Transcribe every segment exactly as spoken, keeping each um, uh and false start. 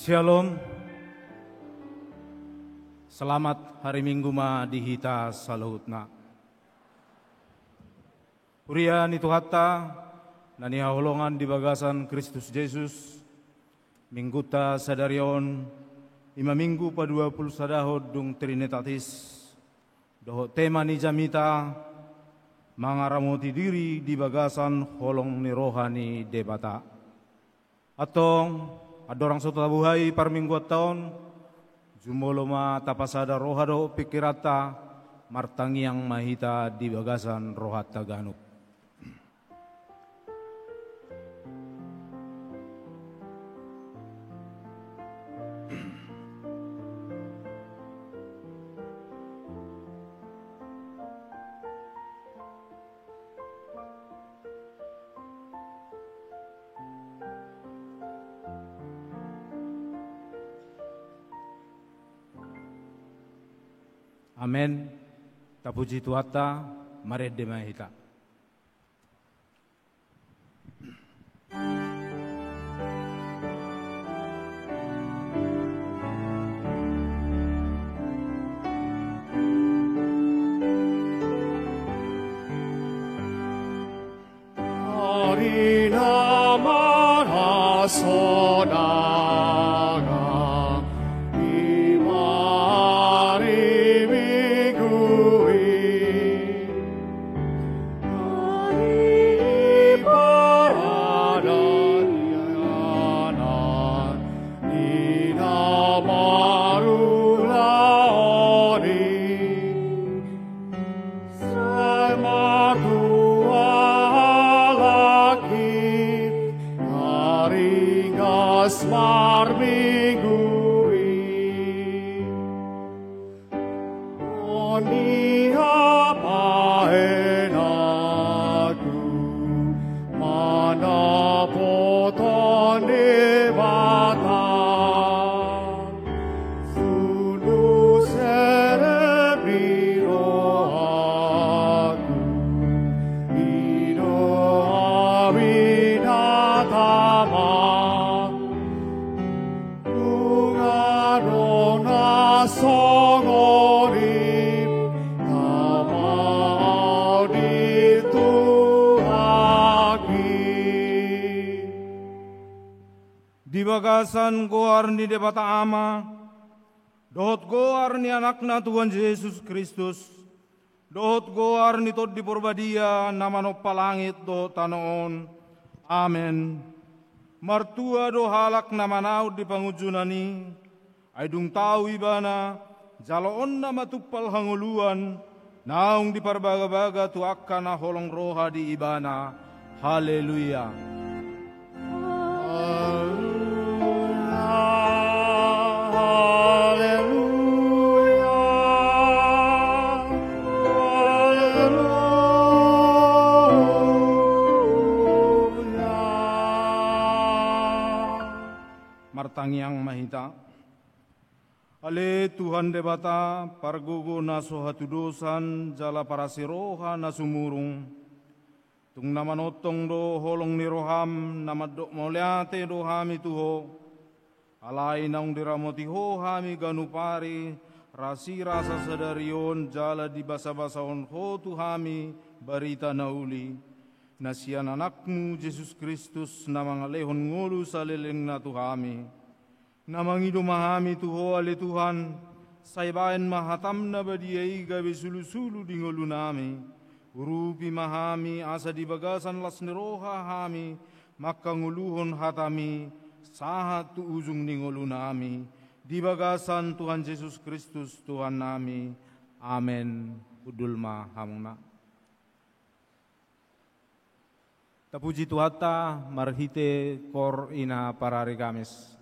Shalom. Selamat hari Minggu ma di hita saluhutna. Huria ni Tuhanta, na hinaholongan di bagasan Kristus Jesus, Mingguta sadari on, i ma Minggu paduapulusadahon dung Trinitatis, dohot tema ni jamita, mangaramoti diri di bagasan holong ni roha ni Debata. Antong, andorang so tabuhai parmingguanta on, jumolo ma tapasada roha dohot pingkiranta, martangiang ma hita di bagasan rohanta ganup. Amen. Tapuji Tuhanta, marende ma hita. Ari na marhasonangan, i ma ari Minggu i. Ari paradanan ni na marulaon i. Sai martua halak i, na ringgas marminggu i. Songon i habaenanku, mandapothon Debata. Sundut serep di rohangku, i do hami na tama. Nunga adong na songon i, tama au di Tuhanki. Di bagasan goar ni Debata Ama, dohot goar ni Anakna Tuhan Jesus Kristus, dohot goar ni Tondi Porbadia na manompa langit dohot tano on. Amen. Martua do halak na manaon di pangunjunan i, ai dung tau ibana, jaloonna ma tumpal hangoluan, naung diparbagabaga tu angka na holong roha di ibana. Haleluya. Haleluya, haleluya. Martangiang ma hita. Ale Tuhan Debata, pargogo na so hatudosan, jala parasi roha na sumurung. Tung na manongtong do holong ni roham, na mandok mauliate do hami tu Ho. Alai naung diramoti Ho hami ganup ari, rasirasa sadari on jala dibasabasahon Ho tu hami barita na uli, na sian Anakmu Jesus Kristus na mangalehon ngolu salelengna tu hami. Na mangido ma hami tu Ho ale Tuhan, sai baen ma hatam na badia i gabe sulusulu di ngolunami. Urupi ma hami asa di bagasan las ni roha hami mangkangoluhon hatami sahat tu ujung ni ngolunami. Di bagasan Tuhan Jesus Kristus Tuhannami. Amen. Hundul ma hamuna. Tapuji Tuhanta marhite kor ina parari Kamis.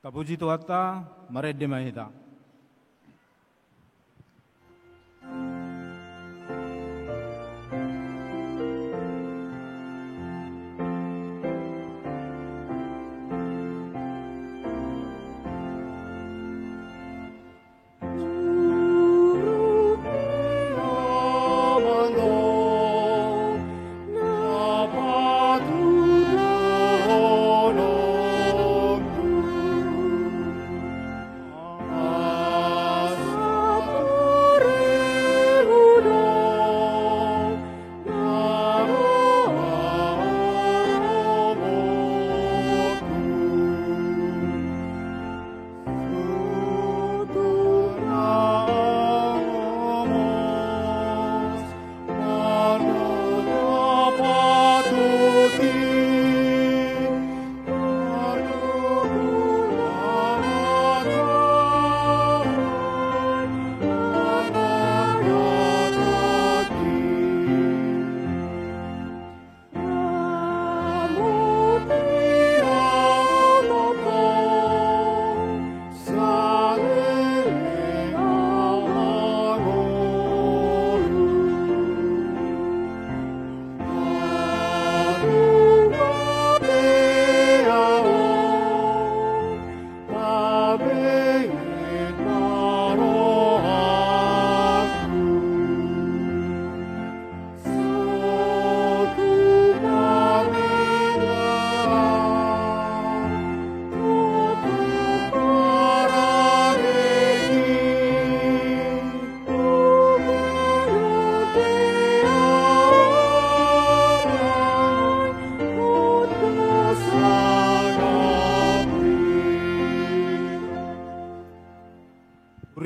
Tapuji Tuhanta, marende ma hita.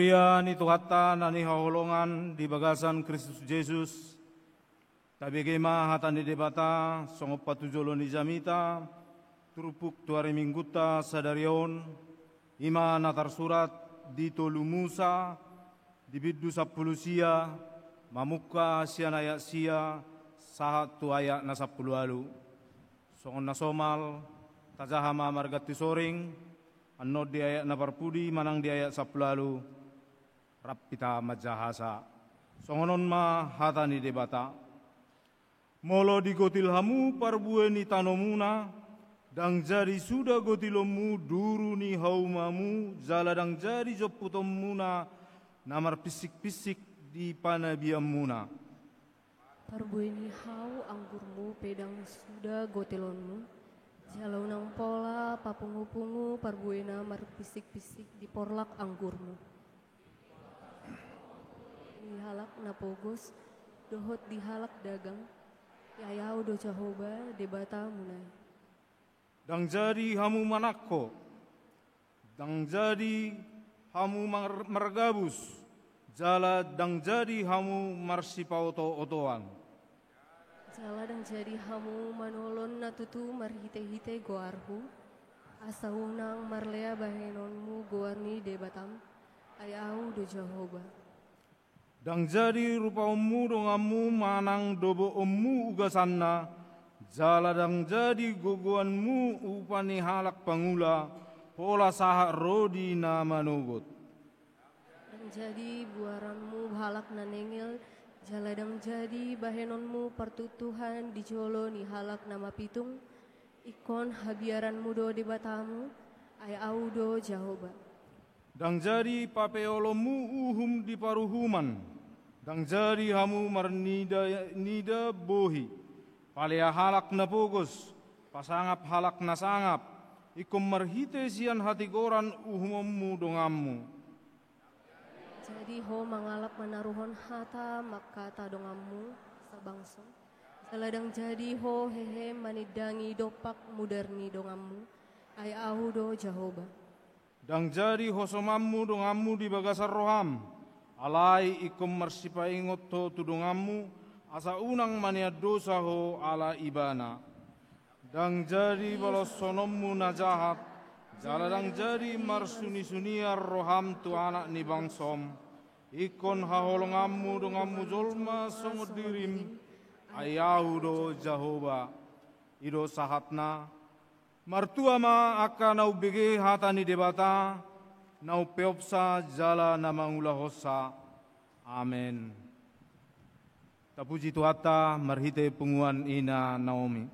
Huria ni Tuhanta na hinaholongan di bagasan Kristus Jesus, tabege ma hata ni Debata songon patujolo ni jamita turpuk tu ari Minggunta sadari on, i ma na tarsurat di tolu Musa, di bindu sampulu sia, mamungka sian ayat sia sahat tu ayat na sampulu ualu. Songon na somal, tajaha ma marganti soring, annon di ayat na parpudi manang di ayat sampulu ualu, rap hita manjahasa. Songon on ma hata ni Debata. Molo digotil hamu parbue ni tanomuna, ndang jadi suda gotilonmu duru ni haumamu, jala ndang jadi jomputonmuna na marpinsik-pinsik di panabianmuna. Parbue ni hau anggurmu pe ndang suda gotilonmu, jala unang pola papungu-pungu parbue na marpinsik-pinsik di porlak anggurmu. Di halak na pogos, dohot di halak dagang, ai Ahu do Jahowa, Debatamuna i. Ndang jadi hamu manangko, ndang jadi hamu mar-, margabus, jala ndang jadi hamu marsipaoto-otoan. Jala ndang jadi hamu manolon na tutu marhite-hite goarhu, asa unang marlea bahenonmu goar ni Debatam, ai Ahu do Jahowa. Ndang jadi rupaonmu donganmu manang doboonmu ugasanna, jala ndang jadi gogoanmu upa ni halak pangula, pola sahat ro di na manogot. Ndang jadi buaranmu halak na nengel, jala ndang jadi bahenonmu partuktuhan di jolo ni halak na mapitung, ingkon habiaranmu do Debatamu, ai Ahu do Jahowa. Ndang jadi papeolonmu uhum di paruhuman, ndang jadi hamu marnida-nida bohi, palea halak na pogos, pasangap halak na sangap, ingkon marhite sian hatigoran uhumonmu donganmu. Jadi ho mangalap manaruhon hata mangkata donganmu sabangso, jala ndang jadi ho hehe manindangi dompak mudar ni donganmu, ai Ahu do Jahowa. Ndang jadi hosomanmu donganmu di bagasan roham, alai ingkon marsipaingot ho tu donganmu, asa unang manean dosa ho ala ibana. Ndang jadi baloshononmu na jahat, jala ndang jadi marsunisunian roham tu anak ni bangsom. Ingkon haholonganmu donganmu jolma songon dirim, ai Ahu do Jahowa. I do sahatna. Martua ma angka na umbege hata ni Debata, na umpeopsa jala na mangulahonsa. Amen. Tapuji Tuhanta marhite punguan ina Naomi.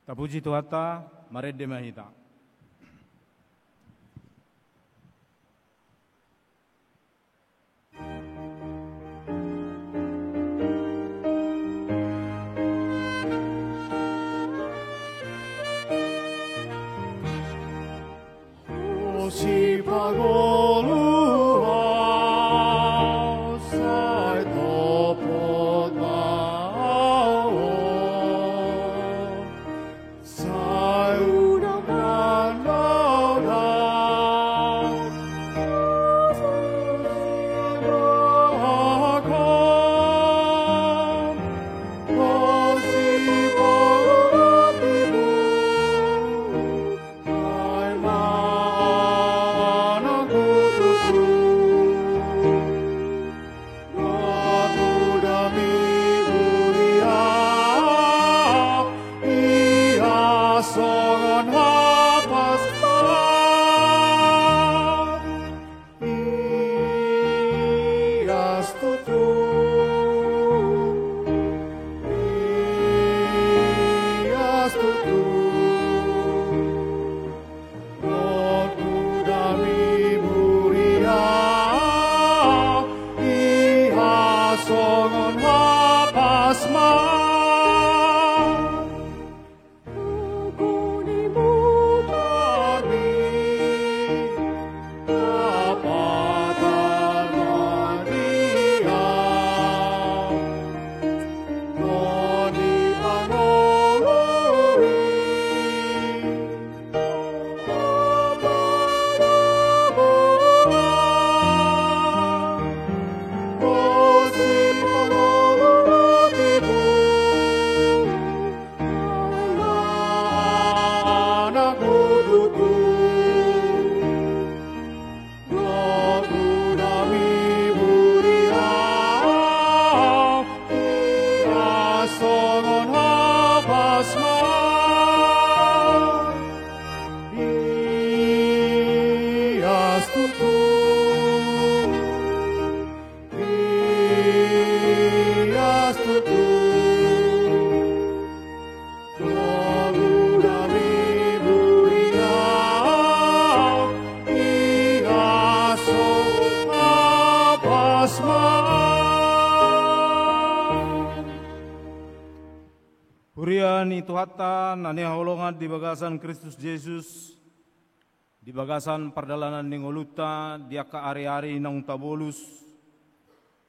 Tapuji Tuhanta, marende ma hita. Sipangolu ahu, sai topot ma ahu, sai unang ma Asma. Huria ni Tuhanta na hinaholongan di bagasan Kristus Jesus, di bagasan pardalanan ni ngolunta di angka ari-ari naung tabolus,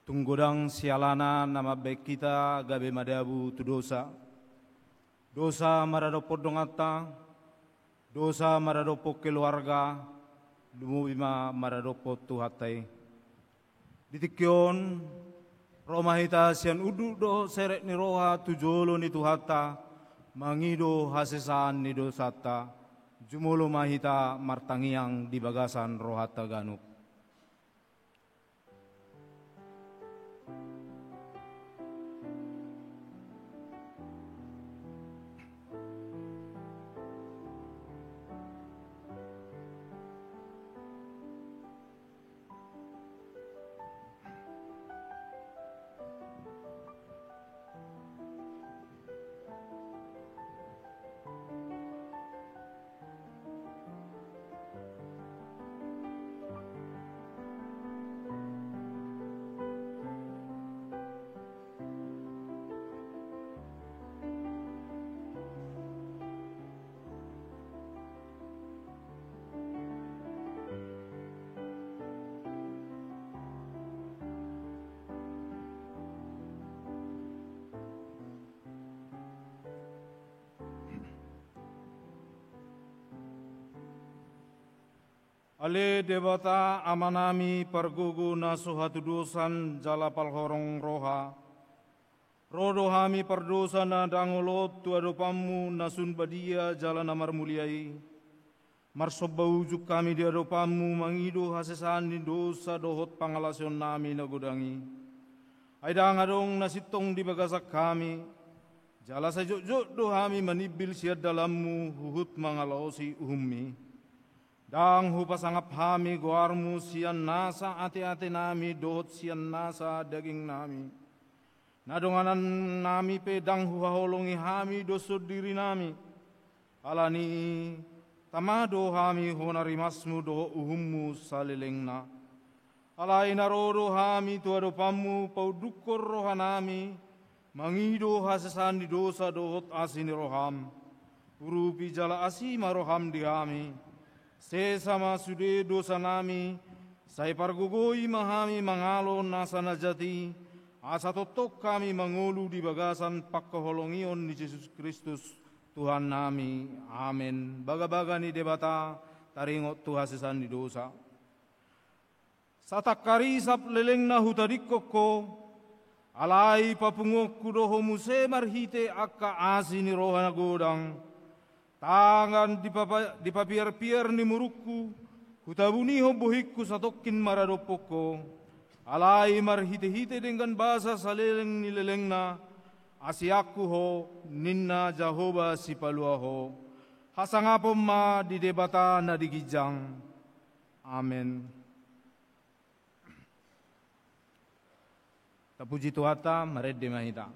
tung godang sialana na mambahen hita gabe madabu tu dosa. Dosa maradophon donganta, dosa maradophon keluarga, lumobi ma maradophon Tuhanta i. Di tingki on, ro ma hita sian unduk dohot serep ni roha tu jolo ni Tuhanta, mangido hasesaan ni dosanta, jumolo ma hita martangiang di bagasan rohanta ganup. Ale Debata Amanami, pargogo na so hatudosan jala parhorong roha, ro do hami pardosa na ndang olo tu adopanMu na sun badia jala na marmulia i. Marsomba ujung hami di adopanMu mangido hasesaan ni dosa dohot pangalaosionnami na godang i. Ai ndang adong na sintong di bagasan hami, jala sai jotjot do hami manimbil sian dalanMu huhut mangalaosi uhumMi. Ndang hupasangap hami goarMu sian nasa ateatenami dohot sian nasa dagingnami. Na donganannami pe ndang huhaholongi hami doshon dirinami. Ala ni i, tama do hami hona rimasMu dohot uhumMu salelengna. Alai na ro do hami tu adopanMu paundukkon rohanami, mangido hasesaan ni dosa dohot asi ni rohaM. Urupi jala asi ma rohaM di hami. Sesa ma sude dosanami, sai pargogoi ma hami mangalo nasa na jat i, asa tongtong hami mangolu di bagasan pangkaholongion ni Jesus Kristus, Tuhannami. Amen. Bagabaga ni Debata, taringot tu hasesaan ni dosa. Satangkar isap lelengna hutadingkon Ho, alai papunguonku do Ho muse marhite angka asi ni roha na godang. Tangan dipapa-, dipapiarpiar ni murungku, hutabunihon bohingku satongkin maradophon Ho. Alai marhitehite denggan basa saleleng ni lelengna, asianku Ho, ninna Jahowa Sipalua Ho. Hasangapon ma di Debata na di ginjang. Amen. Tapuji Tuhanta, marende ma hita.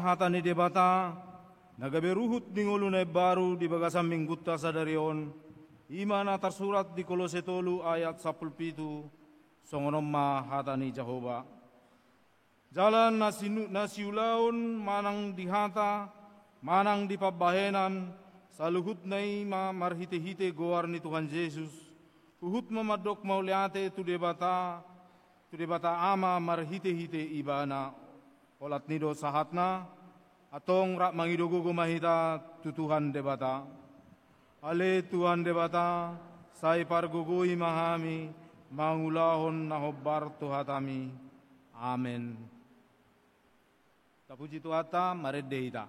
hata ni Debata, na gabe ruhut ni ngolu na imbaru di bagasan minggunta sadari on, i ma na tarsurat di Kolose tolu ayat sampulu pitu, songon on ma hata ni Jahowa. Jala na sinu-, na siulaon manang di hata, manang di pambahenan, saluhutna i ma marhite-hite goar ni Tuhan Jesus, huhut ma mandok mauliate tu Debata, tu Debata Ama marhite-hite Ibana. Olat ni i do sahatna, antong rap mangido gogo ma hita tu Tuhan Debata. Ale Tuhan Debata, sai pargogoi ma hami mangulahon na hombar tu hatami. Amen. Tapuji Tuhanta, marende hita.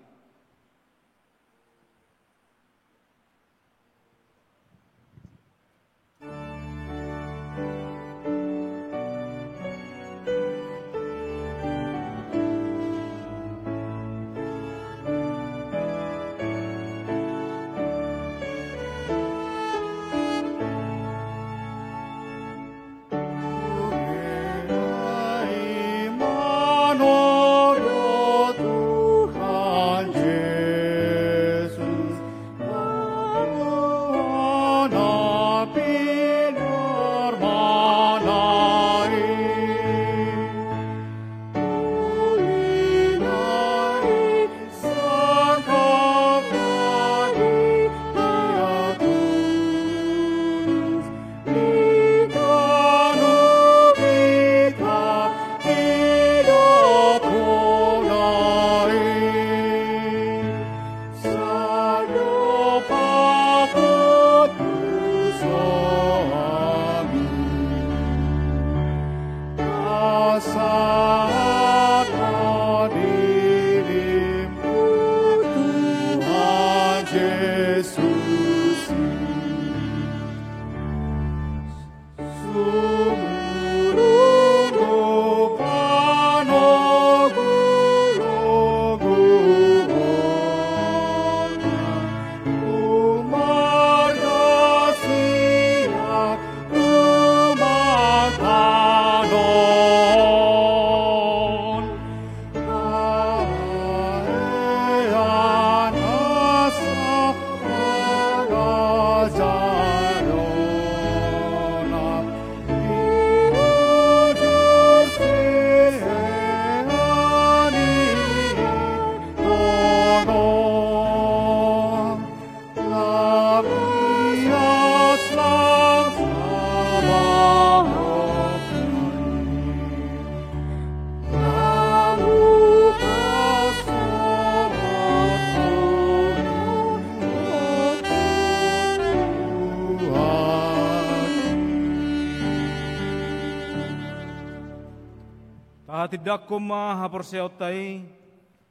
Tahatindangkon ma haporseaonta i,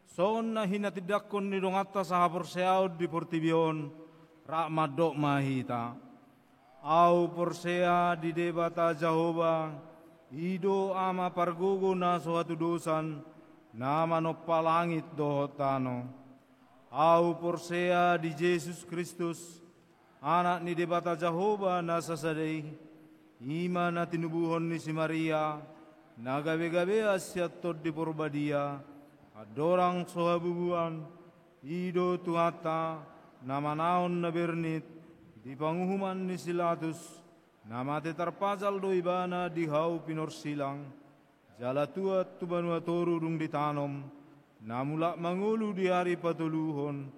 songon na hinatindangkon ni donganta sahaporseaon di portibi on, rap mandok ma hita. Ahu porsea di Debata Jahowa, i do Ama pargogo na so hatudosan, na manompa langit dohot tano. Ahu porsea di Jesus Kristus, Anak ni Debata Jahowa na sasada i, i ma na tinubuhon ni si Maria, na gabegabean sian Tondi Porbadia, andorang so habubuan, i do Tuhanta, na manaon na bernit, di panguhuman ni si Latus, na mate tarpajal do Ibana di hau pinorsilang, jala tuat tu banua toru dung ditanom, na mulak mangolu di ari patoluhon,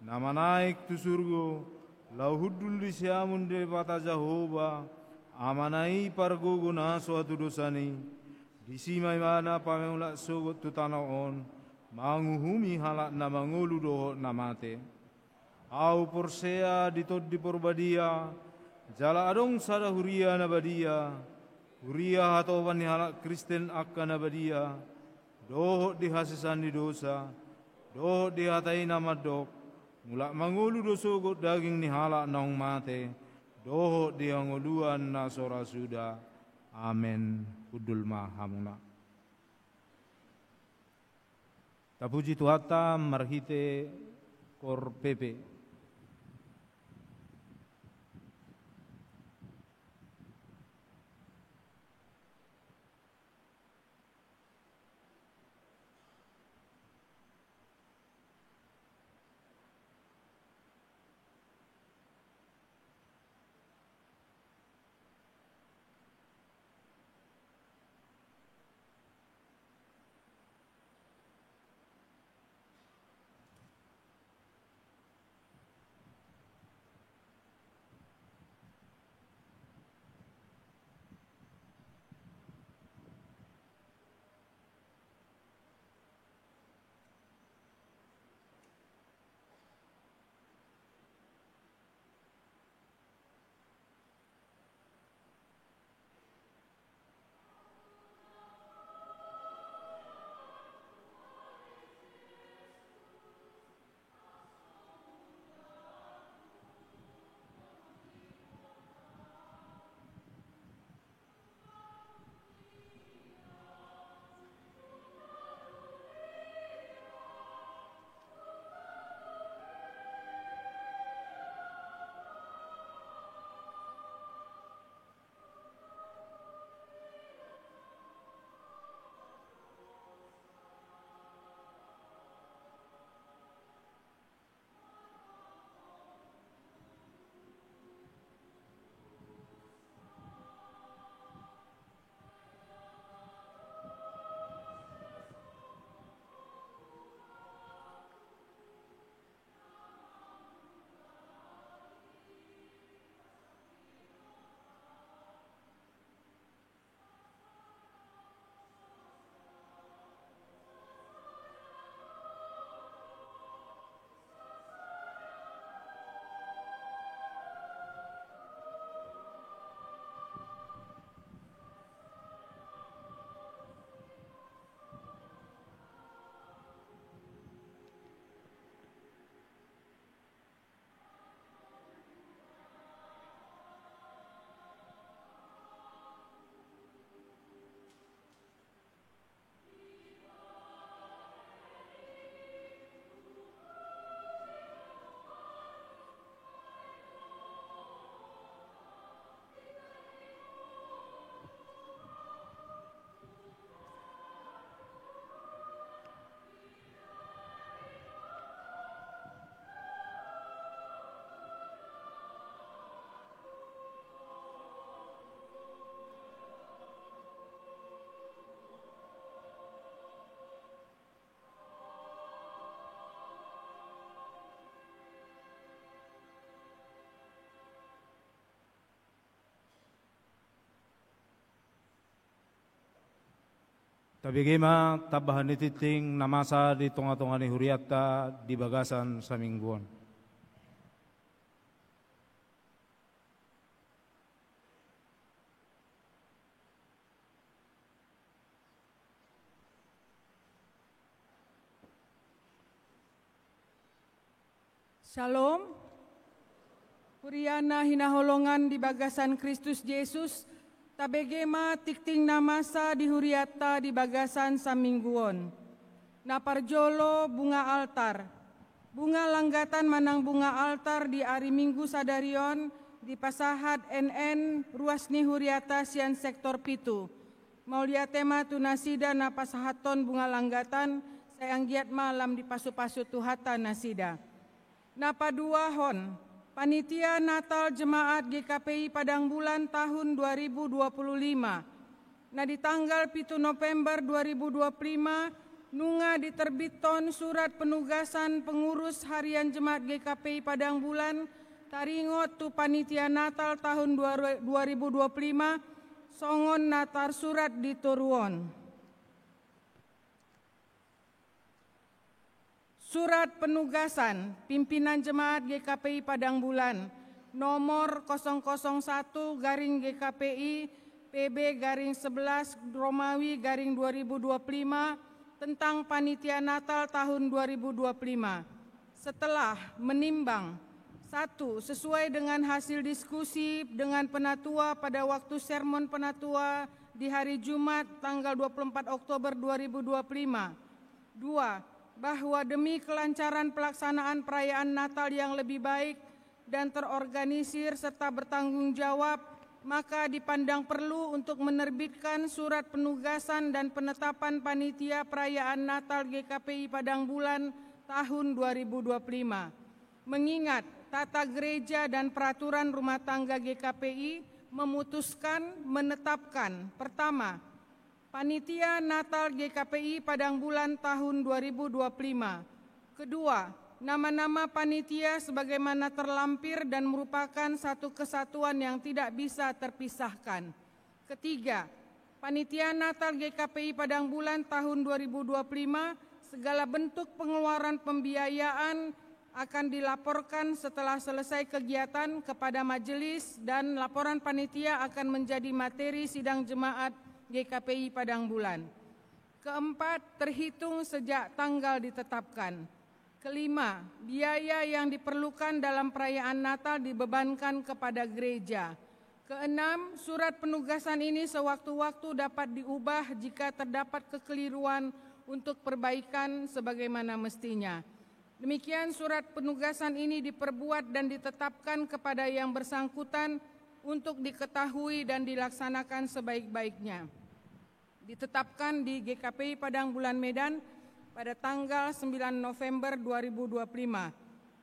na manaek tu surgo, laho hundul di siamun Debata Jahowa, Amana i pargogo na so hatudosan i, disi ma Ibana pamulak sogot tu tano on, manguhumi halak na mangolu dohot na mate. Ahu porsea di Tondi Porbadia, jala adong sada huria na badia, huria hatopan ni halak Kristen angka na badia, dohot di hasesaan ni dosa, dohot di hata i na mandok, mulak mangolu do sogot daging ni halak naung mate, dohot di hangoluan na so ra suda. Amen. Hundul ma hamuna. Tapuji Tuhanta marhite kor pepe. Tabege ma tambahan ni tingting na masa di tonga-tonga ni hurianta di bagasan saminggu on. Shalom. Huria na hinaholongan di bagasan Kristus Jesus, tabege ma tingting na masa di hurianta di bagasan saminggu on. Na parjolo, bunga altar. Bunga langgatan manang bunga altar di ari Minggu sadari on dipasahat N N ruas ni huriata sian sektor pitu. Mauliate ma tu nasida na pasahathon bunga langgatan, sai anggiat ma lam dipasu-pasu Tuhanta nasida. Na paduahon, panitia Natal Jemaat G K P I Padang Bulan tahun dua ribu dua puluh lima. Na di tanggal pitu November dua ribu dua puluh lima, nunga diterbithon surat penugasan pengurus harian Jemaat G K P I Padang Bulan, taringot tu panitia Natal tahun dua, dua ribu dua puluh lima, songon na tarsurat di toru on. Surat penugasan pimpinan Jemaat G K P I Padang Bulan, nomor kosong kosong satu garing G K P I, P B garing sebelas Romawi garing dua ribu dua puluh lima, tentang panitia Natal tahun dua ribu dua puluh lima. Setelah menimbang, satu, sesuai dengan hasil diskusi dengan penatua pada waktu sermon penatua di hari Jumat, tanggal dua puluh empat Oktober dua ribu dua puluh lima. Dua, bahwa demi kelancaran pelaksanaan perayaan Natal yang lebih baik dan terorganisir serta bertanggung jawab, maka dipandang perlu untuk menerbitkan surat penugasan dan penetapan panitia perayaan Natal G K P I Padang Bulan tahun dua ribu dua puluh lima. Mengingat tata gereja dan peraturan rumah tangga G K P I memutuskan menetapkan, pertama, panitia Natal G K P I Padang Bulan tahun dua ribu dua puluh lima. Kedua, nama-nama panitia sebagaimana terlampir dan merupakan satu kesatuan yang tidak bisa terpisahkan. Ketiga, panitia Natal G K P I Padang Bulan tahun dua ribu dua puluh lima, segala bentuk pengeluaran pembiayaan akan dilaporkan setelah selesai kegiatan kepada majelis, dan laporan panitia akan menjadi materi sidang jemaat G K P I Padang Bulan. Keempat, terhitung sejak tanggal ditetapkan. Kelima, biaya yang diperlukan dalam perayaan Natal dibebankan kepada gereja. Keenam, surat penugasan ini sewaktu-waktu dapat diubah jika terdapat kekeliruan untuk perbaikan sebagaimana mestinya. Demikian, surat penugasan ini diperbuat dan ditetapkan kepada yang bersangkutan untuk diketahui dan dilaksanakan sebaik-baiknya. Ditetapkan di G K P I Padang Bulan Medan pada tanggal sembilan November dua ribu dua puluh lima.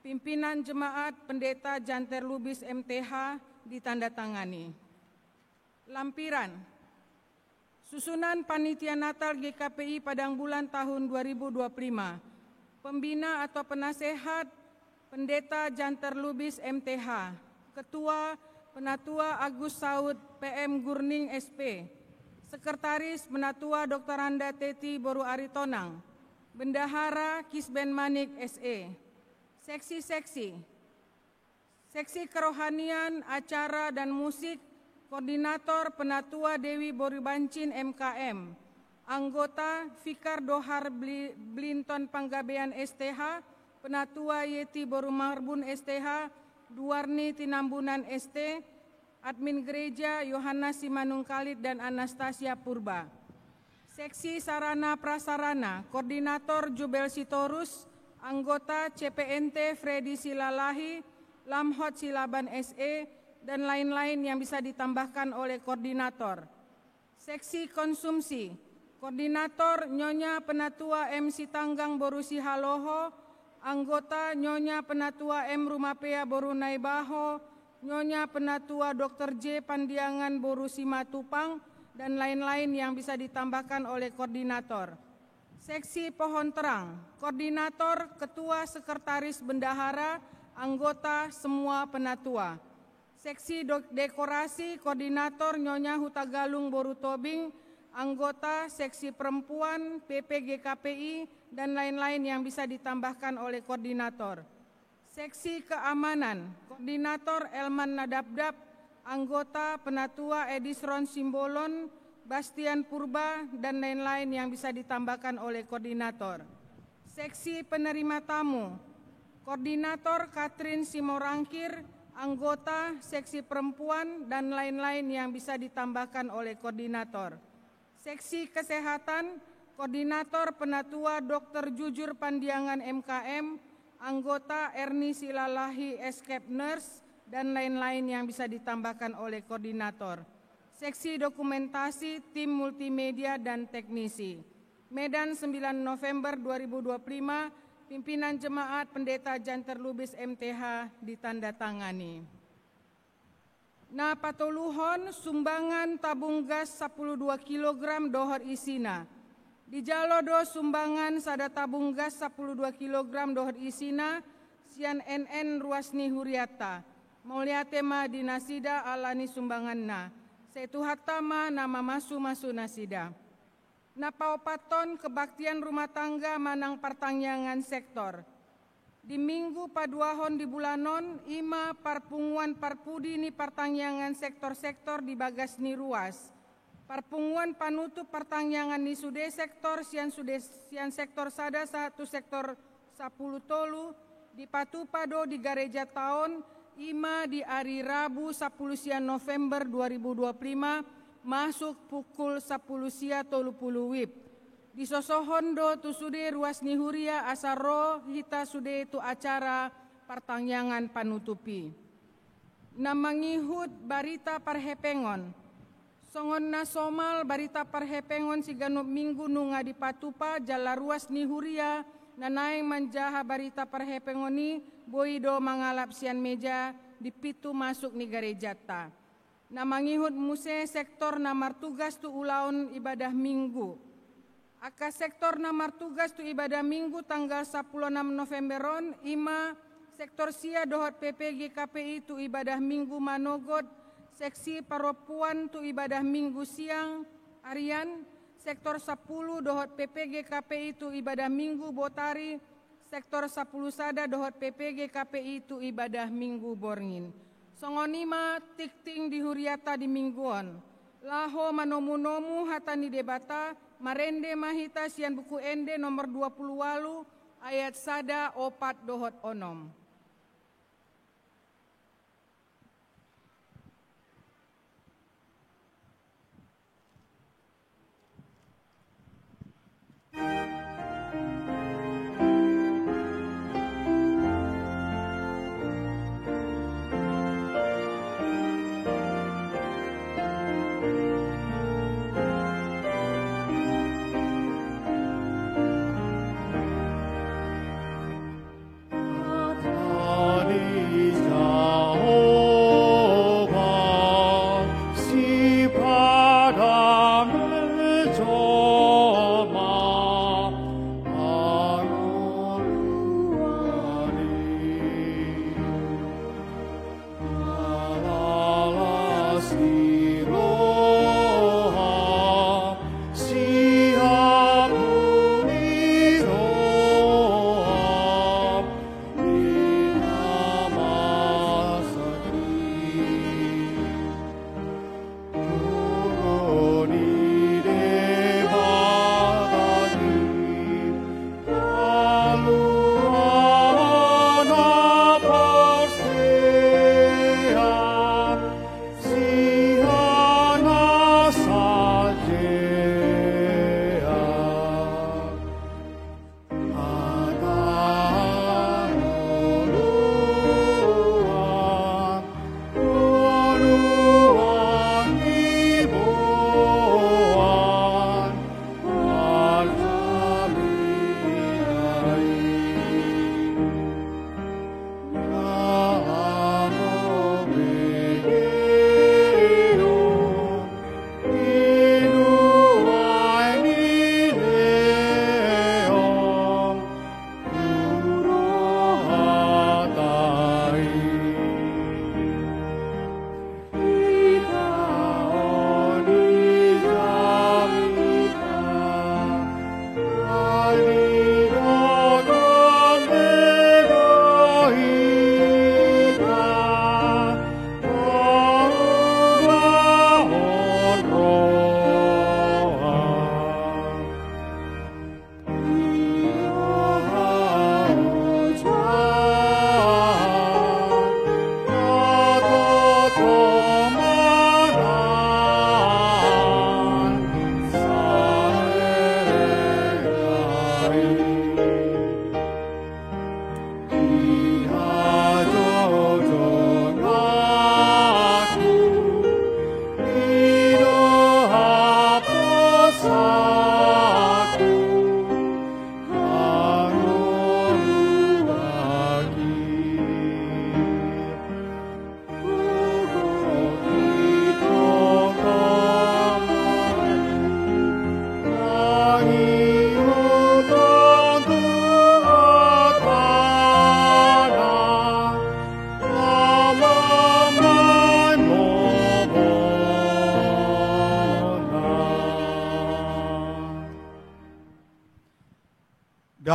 Pimpinan Jemaat Pendeta Janter Lubis M T H, ditandatangani. Lampiran. Susunan Panitia Natal G K P I Padang Bulan tahun dua ribu dua puluh lima. Pembina atau penasehat, Pendeta Janter Lubis M T H. Ketua, Penatua Agus Saud, P M Gurning, S P. Sekretaris, Penatua Doktoranda Teti Boru Aritonang. Bendahara, Kisben Manik, S E. Seksi-seksi. Seksi Kerohanian, Acara, dan Musik, Koordinator, Penatua Dewi Boru Bancin, M K M. Anggota, Fikar Dohar Bli-, Blinton Panggabean, S T H, Penatua Yeti Boru Marbun, S T H, Duarni Tinambunan, S T, Admin Gereja, Yohanes Simanungkalit dan Anastasia Purba. Seksi Sarana Prasarana, Koordinator Jubel Sitorus, anggota C P N T Freddy Silalahi, Lamhot Silaban, S E, dan lain-lain yang bisa ditambahkan oleh koordinator. Seksi Konsumsi, Koordinator Nyonya Penatua M Sitanggang Boru Sihaloho, anggota Nyonya Penatua M Rumapea Boru Naibaho, Nyonya Penatua Doktor J Pandiangan Boru Simatupang, dan lain-lain yang bisa ditambahkan oleh koordinator. Seksi Pohon Terang, Koordinator, Ketua, Sekretaris, Bendahara, anggota, semua penatua. Seksi do-, Dekorasi, Koordinator Nyonya Hutagalung Boru Tobing, anggota seksi perempuan P P G K P I, dan lain-lain yang bisa ditambahkan oleh koordinator. Seksi keamanan, koordinator Elman Nadapdap, anggota penatua Edisron Simbolon, Bastian Purba, dan lain-lain yang bisa ditambahkan oleh koordinator. Seksi penerima tamu, koordinator Katrin Simorangkir, anggota seksi perempuan, dan lain-lain yang bisa ditambahkan oleh koordinator. Seksi kesehatan, koordinator penatua Dokter Jujur Pandiangan M K M, anggota Erni Silalahi, escape nurse, dan lain-lain yang bisa ditambahkan oleh koordinator. Seksi dokumentasi, tim multimedia, dan teknisi. Medan, sembilan November dua ribu dua puluh lima, pimpinan jemaat Pendeta Janter Lubis M T H, ditandatangani. Na patoluhon, sumbangan tabung gas sampulu dua kilogram dohot isina. Dijalo do sumbangan sada tabung gas sampulu dua kilogram dohot isina sian N N ruas ni hurianta. Mauliate ma di nasida ala ni sumbanganna. Sai Tuhanta ma na mamasu-masu nasida. Na paopathon, kebaktian rumah tangga manang partangiangan sektor. Di minggu paduahon di bulan on, i ma parpunguan parpudi ni partangiangan sektor-sektor di bagas ni ruas. Parpunguan panutup partangiangan ni sude sektor, sian sude, sian sektor sada sahat tu sektor sampulu tolu, dipatupa do di garejanta on, i ma di ari Rabu sampulu sia November dua ribu dua puluh lima, masuk pukul sampulu sia tolu pulu wib. Disosohon do tu sude ruas ni huria asa ro hita sude tu acara partangiangan panutup i. Na mangihut barita parhepengon. Songon na somal, barita parhepengon siganup minggu nunga dipatupa, jala ruas ni huria na naeng manjaha barita parhepengon i boi do mangalap sian meja di pintu masuk ni garejanta. Na mangihut muse sektor na martugas tu ulaon ibadah Minggu. Angka sektor na martugas tu ibadah Minggu tanggal sampulu onom November on, i ma sektor sia dohot P P G K P I tu ibadah Minggu manogot, seksi parompuan tu ibadah Minggu siang arian, sektor sampulu dohot P P G K P I tu ibadah Minggu botari, sektor sampulu sada dohot P P G K P I tu ibadah Minggu borngin. Songon i ma tingting di hurianta di Minggu on. Laho manomu-nomu hata ni Debata, marende ma hita sian Buku Ende nomor dua pulu ualu, ayat sada, opat dohot onom.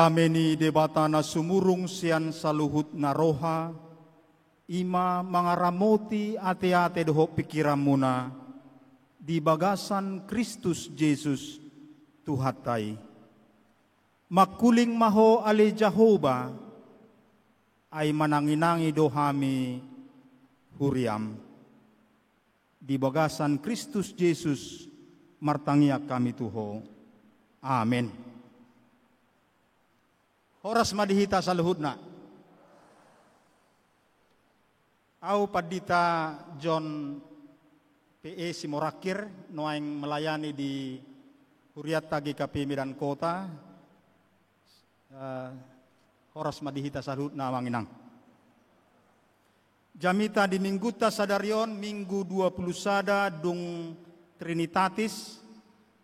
Dame ni Debata na sumurung sian saluhutna roha, i ma mangaramoti ateate dohot pingkiranmuna di bagasan Kristus Jesus, Tuhanta i. Mangkuling ma ho ale Jahowa, ai mananginangi do hami huriam. Di bagasan Kristus Jesus martangiang hami tu ho. Amen. Horas ma di hita saluhutna. Au Pandita John P E Simorangkir, nuaeng melayani di hurianta G K P Medan Kota. Eh, horas ma di hita saluhutna, amang inang. Jamita di Minggunta sadari on, Minggu dua puluh sada dung Trinitatis,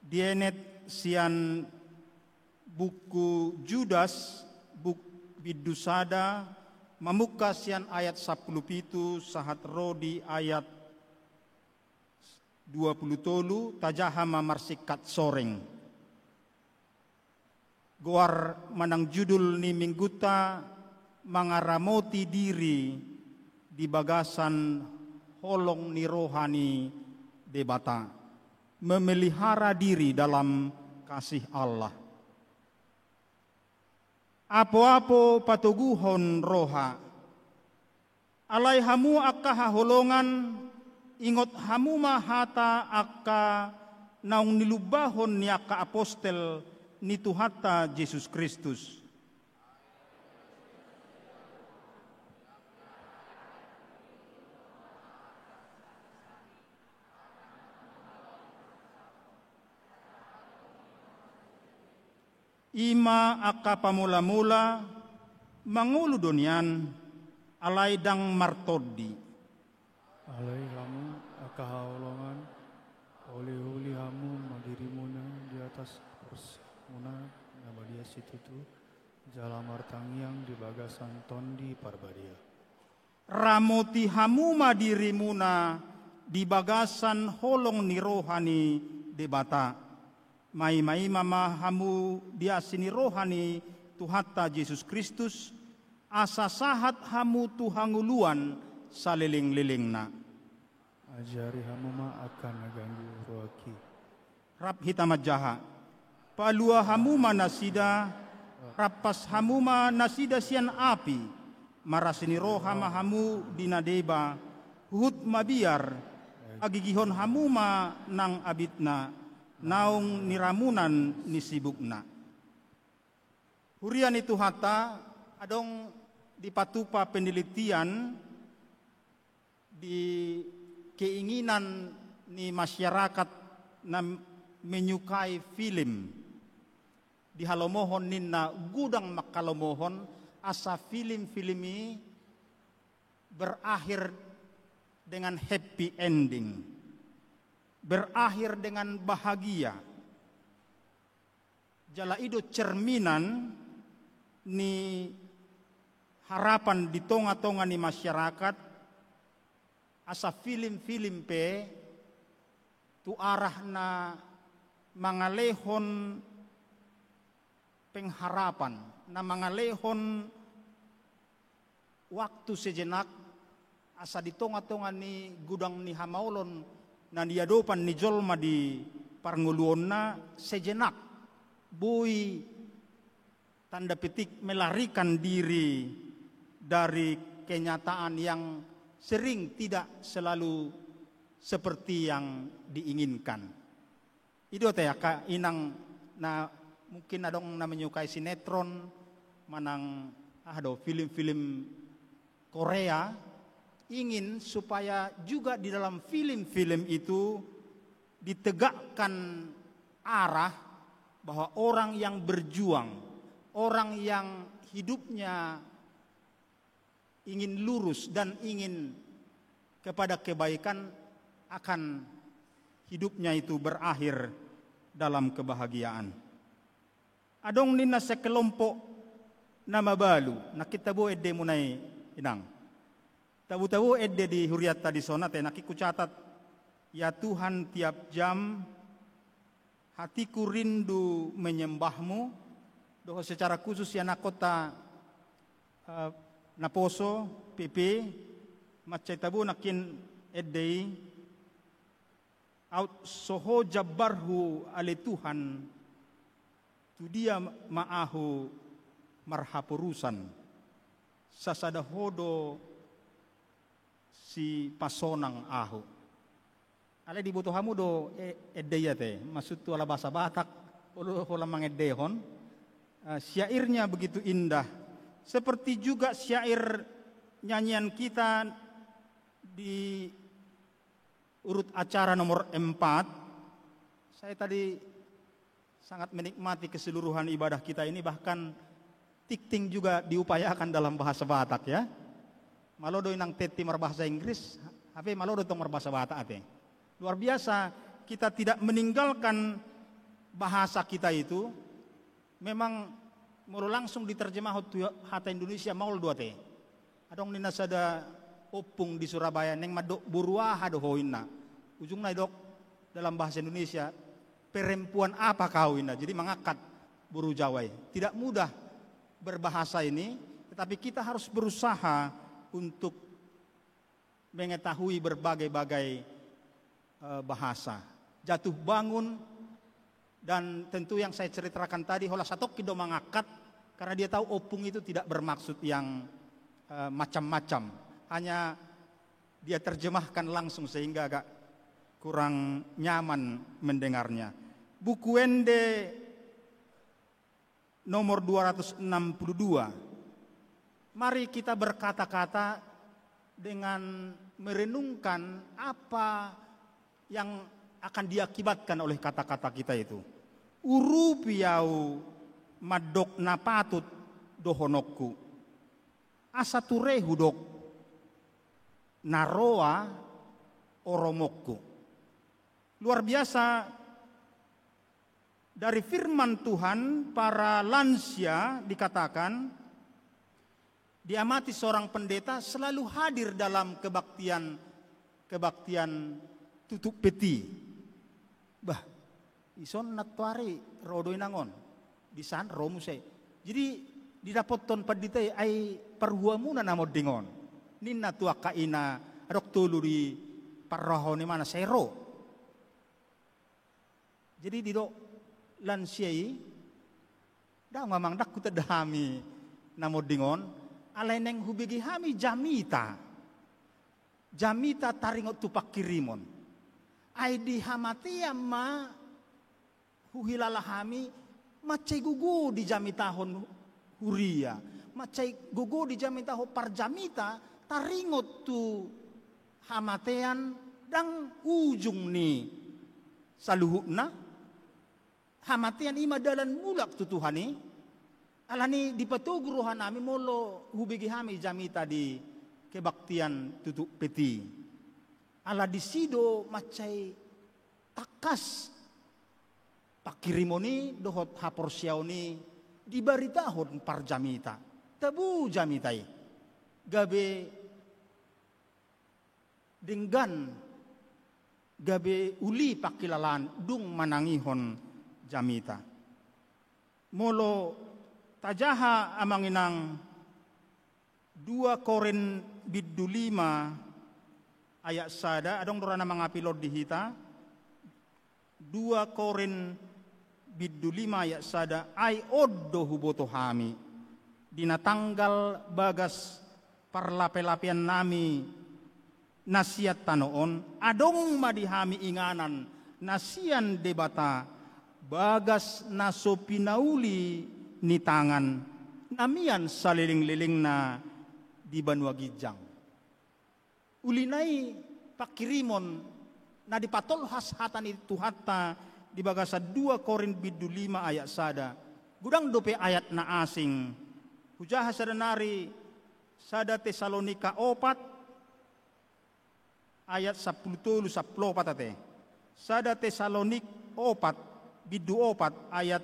dienet sian buku Judas, buk-, bindu sada, mamungka sian ayat sampulu pitu sahat ro di ayat dua puluh tolu, tajaha ma marsingkat soreng. Goar manang judul ni Minggunta, mangaramoti diri di bagasan holong ni roha ni Debata, memelihara diri dalam kasih Allah. Apoapo patoguhon roha. Alai hamu angka haholongan, ingot hamu ma hata angka naung nilumbahon ni angka apostel ni Tuhanta Jesus Kristus. I ma angka pamolamola, mangolu do nian, alai ndang martondi. Alai hamu angka haholongan, oliuli hamu ma dirimuna di atas porsemuna na badia situtu, jala martangiang di bagasan Tondi Parbadia. Ramoti hamu ma dirimuna di bagasan holong ni roha ni Debata. Maimaima ma hamu di asi ni roha ni Tuhanta Jesus Kristus, asa sahat hamu tu hangoluan salelenglelengna. Ajari hamu ma angka na ganggu rohangki. Rap hita manjaha. Palua hamu ma nasida, rampas hamu ma nasida sian api, marasi ni roha ma hamu di na deba, huhut mabiar, agigihon hamu ma nang abitna, naung niramunan ni sibukna. Huria ni Tuhanta, adong dipatupa penelitian di keinginan ni masyarakat na menyukai film. Dihalomohon ninna, godang mangkalomohon asa film-film i berakhir dengan happy ending, berakhir dengan bahagia. Jala i do cerminan ni harapan di tonga-tonga ni masyarakat, asa film-film pe tu arah na mangalehon pengharapan, na mangalehon waktu sejenak, asa di tonga-tonga ni godang ni hamaolon na niadopan ni jolma di parngoluonna, sejenak boi, tanda petik, melarikan diri dari kenyataan yang sering tidak selalu seperti yang diinginkan. I do ate angka inang na mungkin adong na menyukai sinetron, manang, ah, do, film-film Korea, ingin supaya juga di dalam film-film itu ditegakkan arah bahwa orang yang berjuang, orang yang hidupnya ingin lurus dan ingin kepada kebaikan, akan hidupnya itu berakhir dalam kebahagiaan. Adong ninna sekelompok na mabalu, nangkin tabo endemuna i, inang. Tabo-tabo ende di hurianta dison ate, nangkin hucatat, "Ya Tuhan, tiap jam hatiku rindu menyembah-Mu, dohot secara khusus sian angka eh, naposo, P P, mansai tabo nangkin ende i, aut so Ho jambarhu ale Tuhan, tu dia ma ahu marhaporusan, sasada Ho do sipasonang ahu. Alai diboto hamu do e, ende i ate, maksudhu ala bahasa Batak, olo holan mangendehon. Eh, syairnya begitu indah. Seperti juga syair nyanyian kita di urut acara nomor empat. Saya tadi sangat menikmati keseluruhan ibadah kita ini, bahkan tikting juga diupayakan dalam bahasa Batak, ya. Malo do inang teti marbahasa Inggris, hape malo do tong marbahasa Batak ate. Luar biasa, kita tidak meninggalkan bahasa kita itu. Memang molo langsung diterjemahon tu hata Indonesia maol do ate. Adong ninna sada ompung di Surabaya, naeng mandok boru aha do ho inna. Ujungna didok dalam bahasa Indonesia, perempuan apa kau inna. Jadi mangangkat boru Jawa i. Tidak mudah berbahasa ini, tetapi kita harus berusaha untuk mengetahui berbagai-bagai eh, bahasa. Jatuh bangun, dan tentu yang saya ceritakan tadi, holan satongkin do mangangkat, karena dia tahu ompung itu tidak bermaksud yang eh, macam-macam. Hanya dia terjemahkan langsung sehingga agak kurang nyaman mendengarnya. Buku Ende nomor dua ratus enam puluh dua. Mari kita berkata-kata dengan merenungkan apa yang akan diakibatkan oleh kata-kata kita itu. Urupi ahu mandok na patut dohononku. Asa ture hudok na roa oromonku. Luar biasa, dari firman Tuhan, para lansia dikatakan diamati seorang pendeta selalu hadir dalam kebaktian, kebaktian tutup peti. Bah, ison nantoari ro do inang on, disan ro muse. Jadi didapothon pandita i, ai parhuamuna na monding on, ninna tu angka ina, adong tolu di parrohahon imana sai ro. Jadi didok lansia i, dang amang, dang hutanda hami na monding on, alai naeng hubege hami jamita. Jamita taringot tu pangkirimon. Ai di hamatean ma huhilala hami, mansai gogo dijamitahon huria, mansai gogo dijamitahon parjamita, taringot tu hamatean dang ujung ni saluhutna. Hamatean i ma dalan mulak tu Tuhan i. Alani dipatogu rohanami molo hubege hami jamita di kebaktian tutup peti. Ala disi do mansai tangkas pangkirimon i dohot haporseaon i dibaritahon parjamita. Tabo jamita i. Gabe denggan, gabe uli pangkilalaan dung manangihon jamita. Molo tajaha amang inang dua Korint bindu lima ayat sada, adong do ra na mangapilon di hita. Dua Korint bindu lima ayat sada, ai on do huboto hami, di na tanggal bagas parlapelapeannami na sian tano on, adong ma di hami inganan na sian Debata, bagas na so pinauli ni tangan, na mian salelenglelengna di banua ginjang. Uli nai pangkirimon na dipatolhas hata ni Tuhanta di bagasan dua Korint bindu lima ayat sada. Godang dope ayat na asing. Hujaha sada nari, sada Tesalonika opat ayat sampulu tolu sampulu opat ate. Sada Tesalonik opat, bindu opat ayat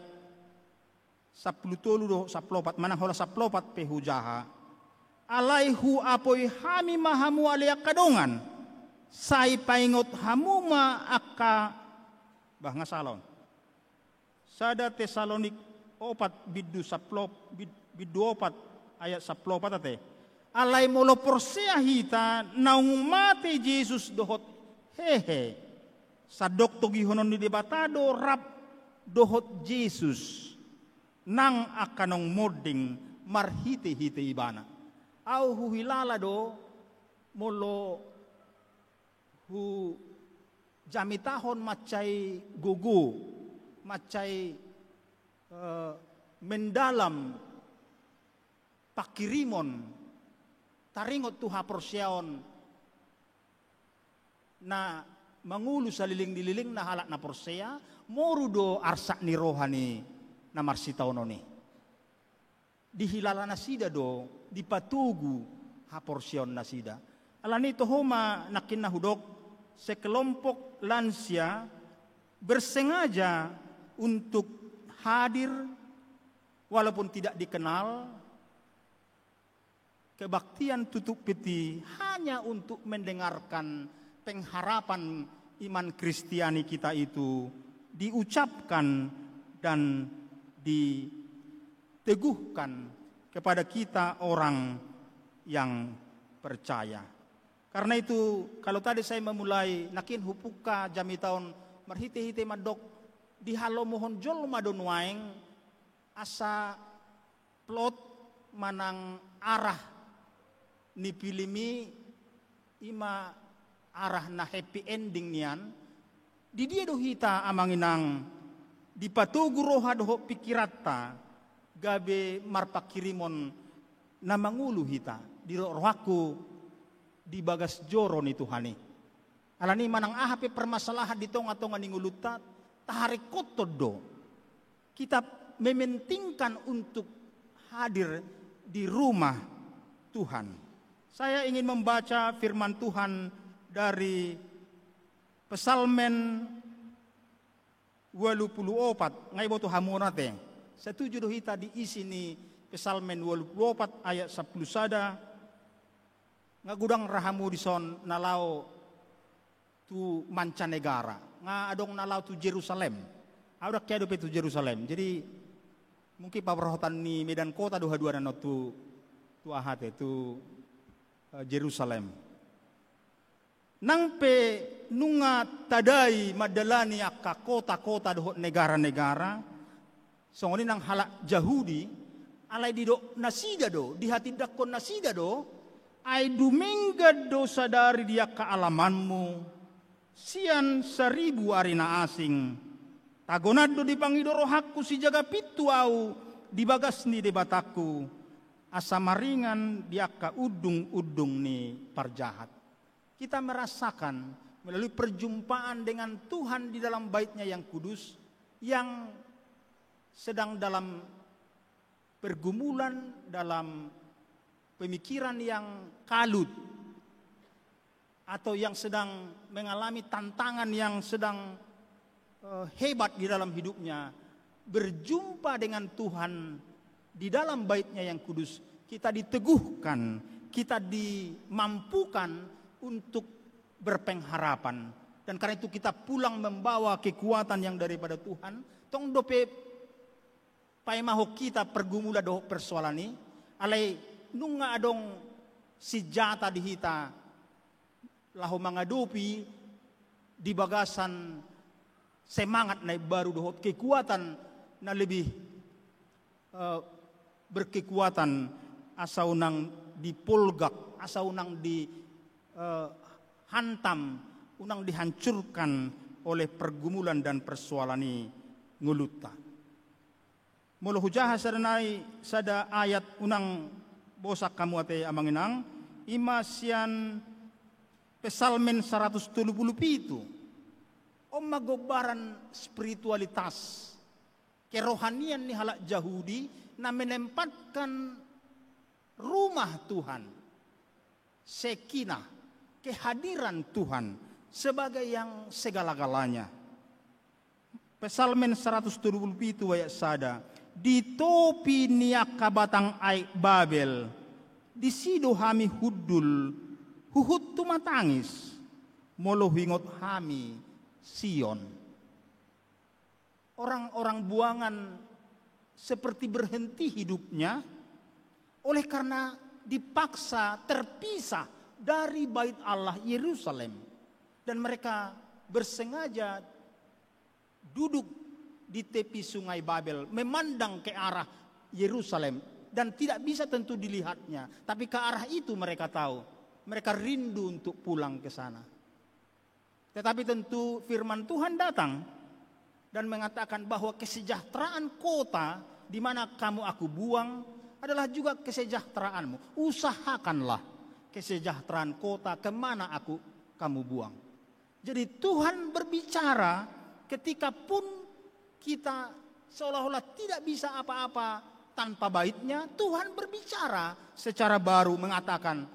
sampulu tolu dohot sampulu opat, manang holan sampulu opat pe hujaha. Alai huapoi hami ma hamu ale angka dongan, sai paingot hamu ma angka, bah, nga sala on. Sada Tesalonik opat, bindu sampulu, bid-, bindu opat ayat sampulu opat ate. Alai molo porsea hita naung mate Jesus dohot hehe, sandok togihonon ni Debata do rap dohot Jesus nang angka naung monding marhite-hite ibana. Au huhilala do molo hujamitahon mansai gogo, mansai, eh, mendalam pangkirimon, taringot tu haporseaon na mangolu saleleng ni lelengna halak na porsea, moru do arsak ni roha ni na marsitaonon i. Dihilala nasida do, dipatogu haporseaon nasida. Alani toho ma nangkin na hudok, sekelompok lansia bersengaja untuk hadir walaupun tidak dikenal, kebaktian tutup peti hanya untuk mendengarkan pengharapan iman Kristiani kita itu diucapkan dan diteguhkan kepada kita orang yang percaya. Karena itu, kalau tadi saya memulai, nangkin hupungka jamita on marhite-hite mandok, dihalomohon jolma do nuaeng asa plot manang arah ni film i, ima arah na happy ending nian. Di dia do hita amang inang dipatogu roha dohot pingkiranta gabe marpangkirimon na mangolu hita? Di ro-, rohangku di bagas joro ni Tuhan i. Alani manang aha pe permasalahan di tonga-tonga ni ngolunta, taharingkothon do kita mementingkan untuk hadir di rumah Tuhan. Saya ingin membaca firman Tuhan dari Psalmen ualu pulu opat, nga iboto hamu on ate. Setuju do hita di isi ni Psalmen ualu pulu opat ayat sampulu sada, nga godang ra hamu dison na laho tu mancanegara, nga adong na laho tu Jerusalem. Au ndang hea dope tu Jerusalem. Jadi mungkin paborhaton ni Medan Kota do haduana on tu, tu aha ate, tu, eh, Jerusalem. Nang pe nunga tadai mandalani angka kota-kota dohot negara-negara, songon i nang halak Jahudi, alai didok nasida do, dihatindangkon nasida do, ai dumenggan do sadari di angka alamanmu sian saribu ari na asing. Tagonan do dipangido rohangku sijaga pintu au di bagas ni Debatangku, asa maringan di angka undung-undung ni parjahat. Kita merasakan melalui perjumpaan dengan Tuhan di dalam Bait-Nya yang kudus, yang sedang dalam pergumulan, dalam pemikiran yang kalut, atau yang sedang mengalami tantangan yang sedang, eh, hebat di dalam hidupnya, berjumpa dengan Tuhan di dalam Bait-Nya yang kudus, kita diteguhkan, kita dimampukan untuk berpengharapan. Dan karena itu kita pulang membawa kekuatan yang daripada Tuhan. Tong dope paimahon hita pergumulan dohot persoalan i, alai nunga adong sinjata di hita laho mangadopi di bagasan semangat na imbaru dohot kekuatan na lebih, eh, berkekuatan, asa unang dipolgak, asa unang di, eh, hantam, unang dihancurkan oleh pergumulan dan persoalan i ngolunta. Molo hujaha sada nai, sada ayat, unang bosan hamu ate amang inang, ima sian Psalmen saratus tolu pulu pitu. On ma gombaran spiritualitas, kerohanian ni halak Jahudi na menempatkan rumah Tuhan, Shekinah, kehadiran Tuhan sebagai yang segala-galanya. Psalmen saratus tolu pulu pitu ayat sada, di topi ni angka batang aek Babel, disi do hami hundul, huhut tumatangis, molo huingot hami Sion. Orang-orang buangan seperti berhenti hidupnya oleh karena dipaksa terpisah dari bait Allah Yerusalem. Dan mereka bersengaja duduk di tepi Sungai Babel, memandang ke arah Yerusalem, dan tidak bisa tentu dilihatnya, tapi ke arah itu mereka tahu. Mereka rindu untuk pulang ke sana. Tetapi tentu firman Tuhan datang dan mengatakan bahwa kesejahteraan kota di mana kamu aku buang adalah juga kesejahteraanmu. Usahakanlah kesejahteraan kota ke mana aku kamu buang. Jadi Tuhan berbicara ketika pun kita seolah-olah tidak bisa apa-apa tanpa baitnya, Tuhan berbicara secara baru mengatakan,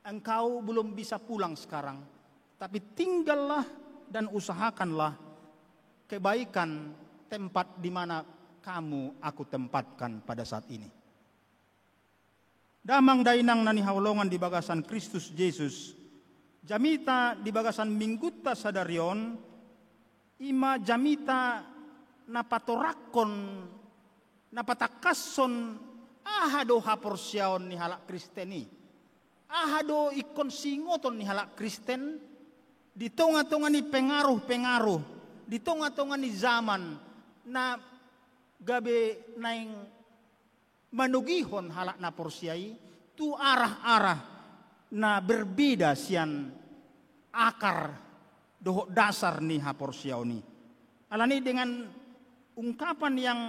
"Engkau belum bisa pulang sekarang, tapi tinggallah dan usahakanlah kebaikan tempat di mana kamu aku tempatkan pada saat ini." Damang dainang na hinaholongan di bagasan Kristus Jesus, jamita di bagasan Minggunta sadari on, i ma jamita na patoranghon, na patangkashon aha do haporseaon ni halak Kristen i. Aha do ingkon siingoton ni halak Kristen di tonga-tonga ni pengaruh-pengaruh, di tonga-tonga ni zaman na gabe naeng manogihon halak na porsea i tu arah-arah na berbeda sian akar dohot dasar ni haporseaon i. Alani dengan ungkapan yang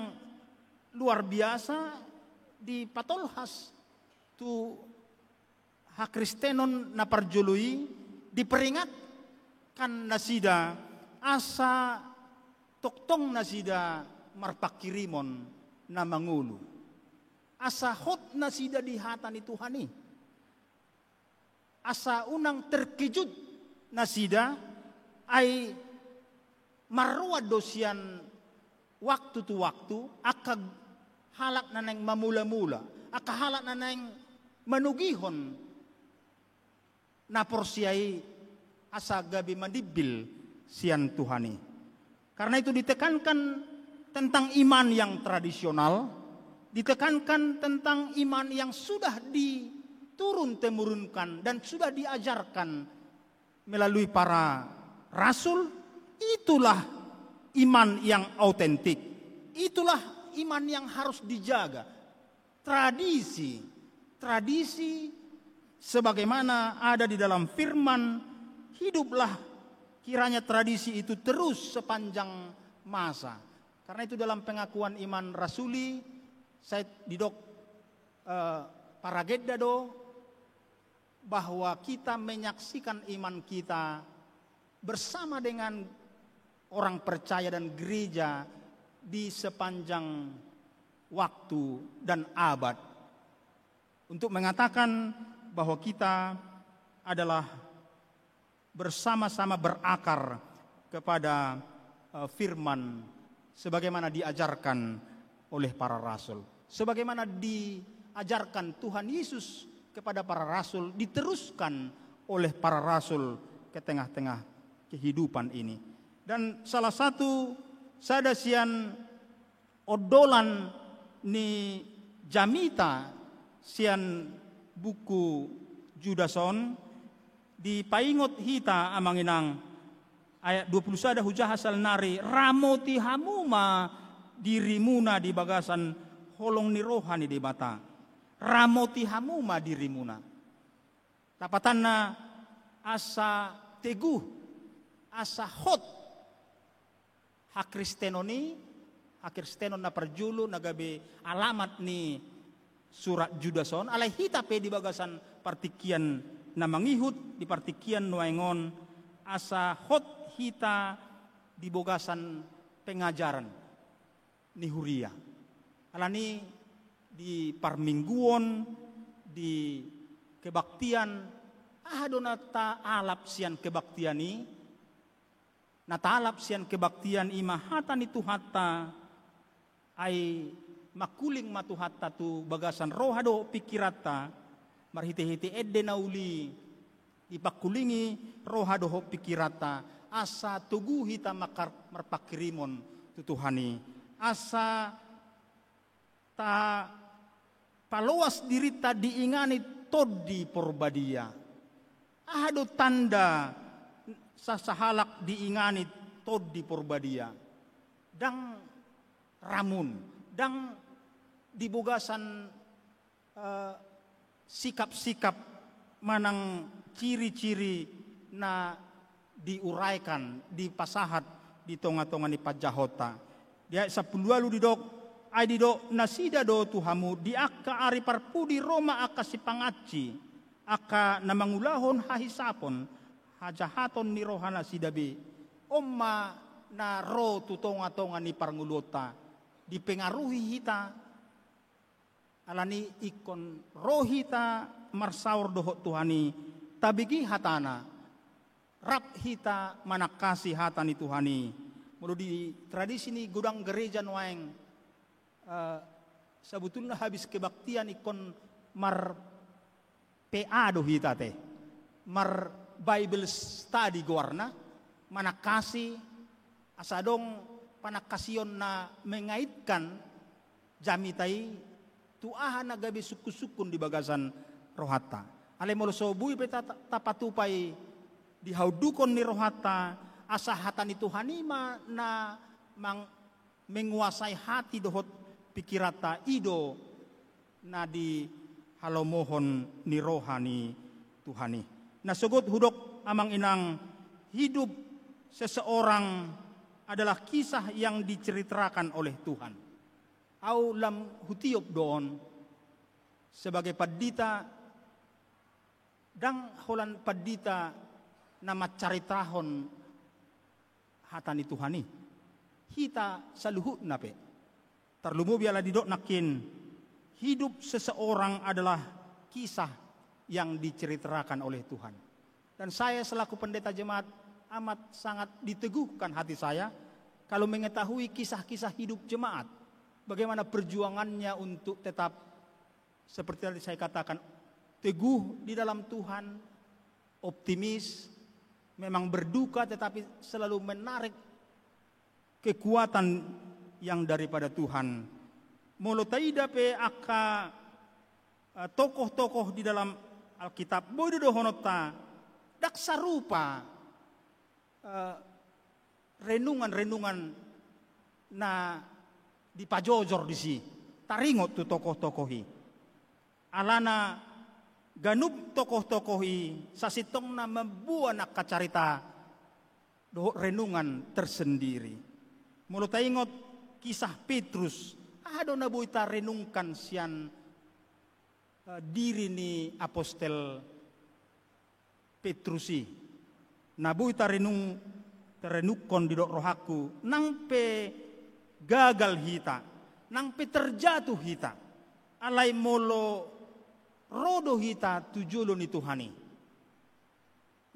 luar biasa dipatolhas tu hakristenon na parjolo i, diperingatkan nasida asa tongtong nasida marpanghirimon na mangolu. Asa hot nasida di hata ni Tuhan i. Asa unang terkejut nasida, ai marroan do sian waktu tu waktu angka halak na naeng mamula-mula, angka halak na naeng manogihon na porsea i asa gabe manimbil sian Tuhan i. Karena itu ditekankan tentang iman yang tradisional, ditekankan tentang iman yang sudah diturun-temurunkan dan sudah diajarkan melalui para rasul, itulah iman yang autentik. Itulah iman yang harus dijaga. Tradisi, tradisi sebagaimana ada di dalam firman, hiduplah kiranya tradisi itu terus sepanjang masa. Karena itu dalam pengakuan iman rasuli, saya didok, eh, paragenda do, bahwa kita menyaksikan iman kita bersama dengan orang percaya dan gereja di sepanjang waktu dan abad. Untuk mengatakan bahwa kita adalah bersama-sama berakar kepada, eh, firman sebagaimana diajarkan oleh para rasul. Sebagaimana diajarkan Tuhan Yesus kepada para rasul, diteruskan oleh para rasul ke tengah-tengah kehidupan ini. Dan salah satu sada sian ondolan ni jamita sian buku Judas on, dipaingot hita amang inang, ayat dua puluh sada hujaha saonari, ramoti hamu ma dirimuna di bagasan holong ni roha ni Debata. Ramoti hamu ma dirimuna. Lapatanna asa teguh, asa hot hakristenon i, hakristenon na parjolo na gabe alamat ni surat Judas on, alai hita pe di bagasan partingkian na mangihut, di partingkian nuaeng on, asa hot hita di bagasan pengajaran ni huria. Alani di parmingguon, di kebaktian, aha do na taalap sian kebaktian i? Na taalap sian kebaktian i ma hata ni Tuhanta, ai mangkuling ma Tuhanta tu bagasan roha dohot pingkiranta, marhite-hite ende na uli dipangkulingi roha dohot pingkiranta, asa togu hita mangkar-, marpanghirimon tu Tuhan i. asa tapaloas dirinta diingani Tondi Porbadia. Aha do tanda sa-, sahalak diingani Tondi Porbadia? Ndang ramun, ndang di bagasan eh, sikap-sikap manang ciri-ciri na diuraikan, dipasahat di tonga-tonga ni panjahonta. Di ayat sampulu ualu didok, ai didok nasida do tu hamu, di angka ari parpudi ro ma angka sipangansi, angka na mangulahon hahisapon, hajahaton ni rohanasida be. On ma na ro tu tonga-tonga ni parngoluonta, dipengaruhi hita, Alani ingkon ro hita marsaor dohot Tuhan i, tabege hatana, rap hita manangkasi hata ni Tuhan i. Molo di tradisi ni godang gereja nuaeng, eh, sabutulna habis kebaktian ingkon mar P A do hita te. Mar Bible study goarna, manangkasi, asa adong panangkasion na mengaitkan jamita i tu aha na gabe sungkun-sungkun di bagasan rohanta. Alai molo so boi pe ta-, ta-, tapatupa i di haunduhon ni rohanta, asa hata ni Tuhan i ma na mang-, menguasai hati dohot pikiranta, i do na dihalomohon ni roha ni Tuhan i. Na sogot hudok amang inang, hidup seseorang adalah kisah yang diceritakan oleh Tuhan. Au lam hutiop do on sebagai pandita, ndang holan pandita na mancaritahon hata ni Tuhan i. Hita saluhutna pe. Tarlumobi ala didok nangkin, hidup seseorang adalah kisah yang diceritakan oleh Tuhan. Dan saya selaku pendeta jemaat amat sangat diteguhkan hati saya kalau mengetahui kisah-kisah hidup jemaat. Bagaimana perjuangannya untuk tetap seperti tadi saya katakan, teguh di dalam Tuhan, optimis, memang berduka tetapi selalu menarik kekuatan yang daripada Tuhan. Molo taida pe angka, eh, tokoh-tokoh di dalam Alkitab, boi do dohononta, ndang sarupa, eh, renungan-renungan na dipajojor disi, taringot tu tokoh-tokoh i. Alana ganup tokoh-tokoh i sasintongna mamboan angka carita dohot renungan tersendiri. Molo taingot kisah Petrus, aha do na boi tarenungkan sian, eh, diri ni apostel Petrus i, na boi tarenung, tarenungkon didok rohangku, nang pe gagal hita, nang pe terjatuh hita, alai molo ro do hita tu jolo ni Tuhan i,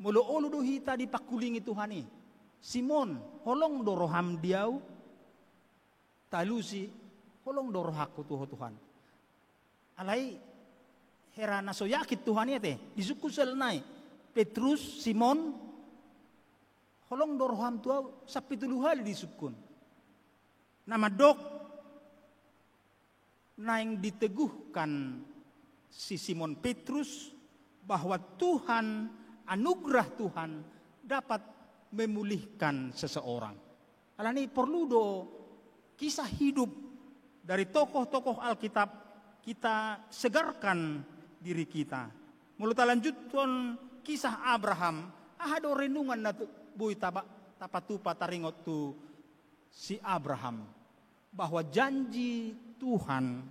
molo olo do hita dipangkulingi Tuhan i, Simon, holong do roham di ahu? Talusi, holong do rohangku tu ho Tuhan. Alai hera na so yakin Tuhan i ate, disungkun sel nai, Petrus, Simon, holong do roham tu ahu, sampe tolu hali disungkun. Na mandok, naeng diteguhkan si Simon Petrus bahwa Tuhan, anugerah Tuhan dapat memulihkan seseorang. Alani porlu do kisah hidup dari tokoh-tokoh Alkitab kita segarkan diri kita. Molo talanjuthon kisah Abraham, aha do renungan na tu-, boi taba-, tapatupa taringot tu si Abraham? Bahwa janji Tuhan,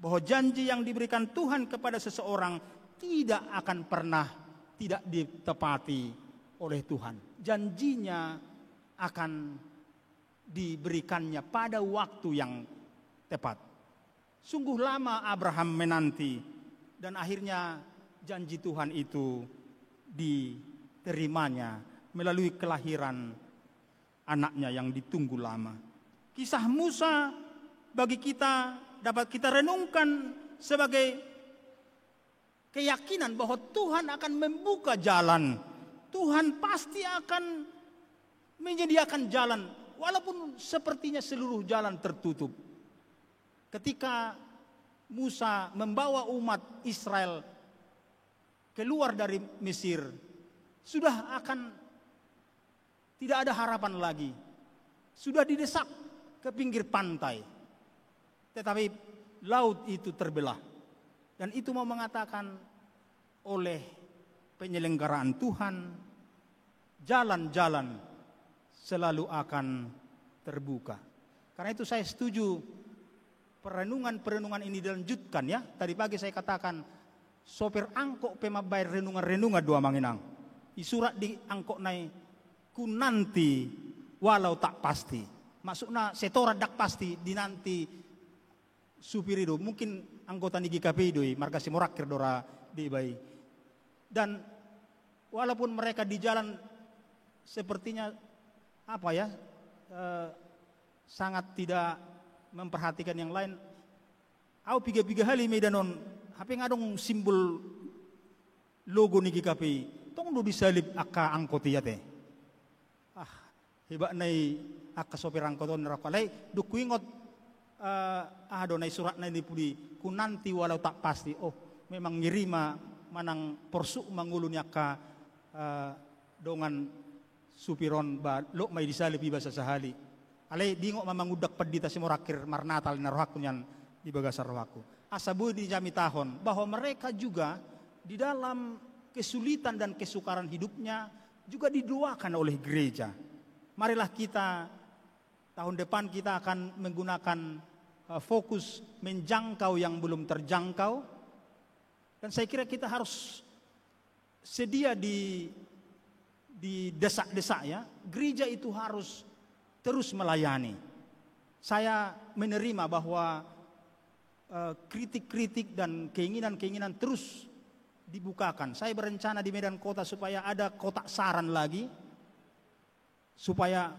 bahwa janji yang diberikan Tuhan kepada seseorang tidak akan pernah tidak ditepati oleh Tuhan. Janjinya akan diberikannya pada waktu yang tepat. Sungguh lama Abraham menanti, dan akhirnya janji Tuhan itu diterimanya melalui kelahiran anaknya yang ditunggu lama. Kisah Musa bagi kita dapat kita renungkan sebagai keyakinan bahwa Tuhan akan membuka jalan. Tuhan pasti akan menyediakan jalan. Walaupun sepertinya seluruh jalan tertutup, ketika Musa membawa umat Israel keluar dari Mesir, sudah akan tidak ada harapan lagi. Sudah didesak ke pinggir pantai. Tetapi laut itu terbelah. Dan itu mau mengatakan oleh penyelenggaraan Tuhan, jalan-jalan selalu akan terbuka. Karena itu saya setuju perenungan-perenungan ini dilanjutkan, ya. Tadi pagi saya katakan, sopir angkot pe mambaen renungan-renungan do, Amang Inang. Disurat di angkot nai, "Ku nanti walau tak pasti." Maksudna setoran ndang pasti, dinanti supir i do. Mungkin anggota ni G K P I do i, marga Simorangkir do ra di iba i. Dan walaupun mereka di jalan sepertinya, apa ya, eh, sangat tidak memperhatikan yang lain. Au piga-piga hali Medan on, hape nga adong simbol logo ni G K P I. Tong do disalip angka angkot i ate. Ah, hebat nai angka sopir angkot on, nira ho. Alai dung huingot, eh, aha do nai suratna i di pudi, "Ku nanti walau tak pasti." Oh, memang ngeri ma manang porsuk ma ngolu ni angka, eh, dongan supir on, ba lot ma i disalip iba sasahali. Alai diingot ma mangundang pandita Simorangkir marnatal na rohangku nian, di bagasan rohangku. Asa boi dijamitahon bahwa mereka juga di dalam kesulitan dan kesukaran hidupnya juga didoakan oleh gereja. Marilah kita, tahun depan kita akan menggunakan, eh, fokus menjangkau yang belum terjangkau. Dan saya kira kita harus sedia di, didesak-desak, ya. Gereja itu harus terus melayani. Saya menerima bahwa, eh, kritik-kritik dan keinginan-keinginan terus dibukakan. Saya berencana di Medan Kota supaya ada kotak saran lagi, supaya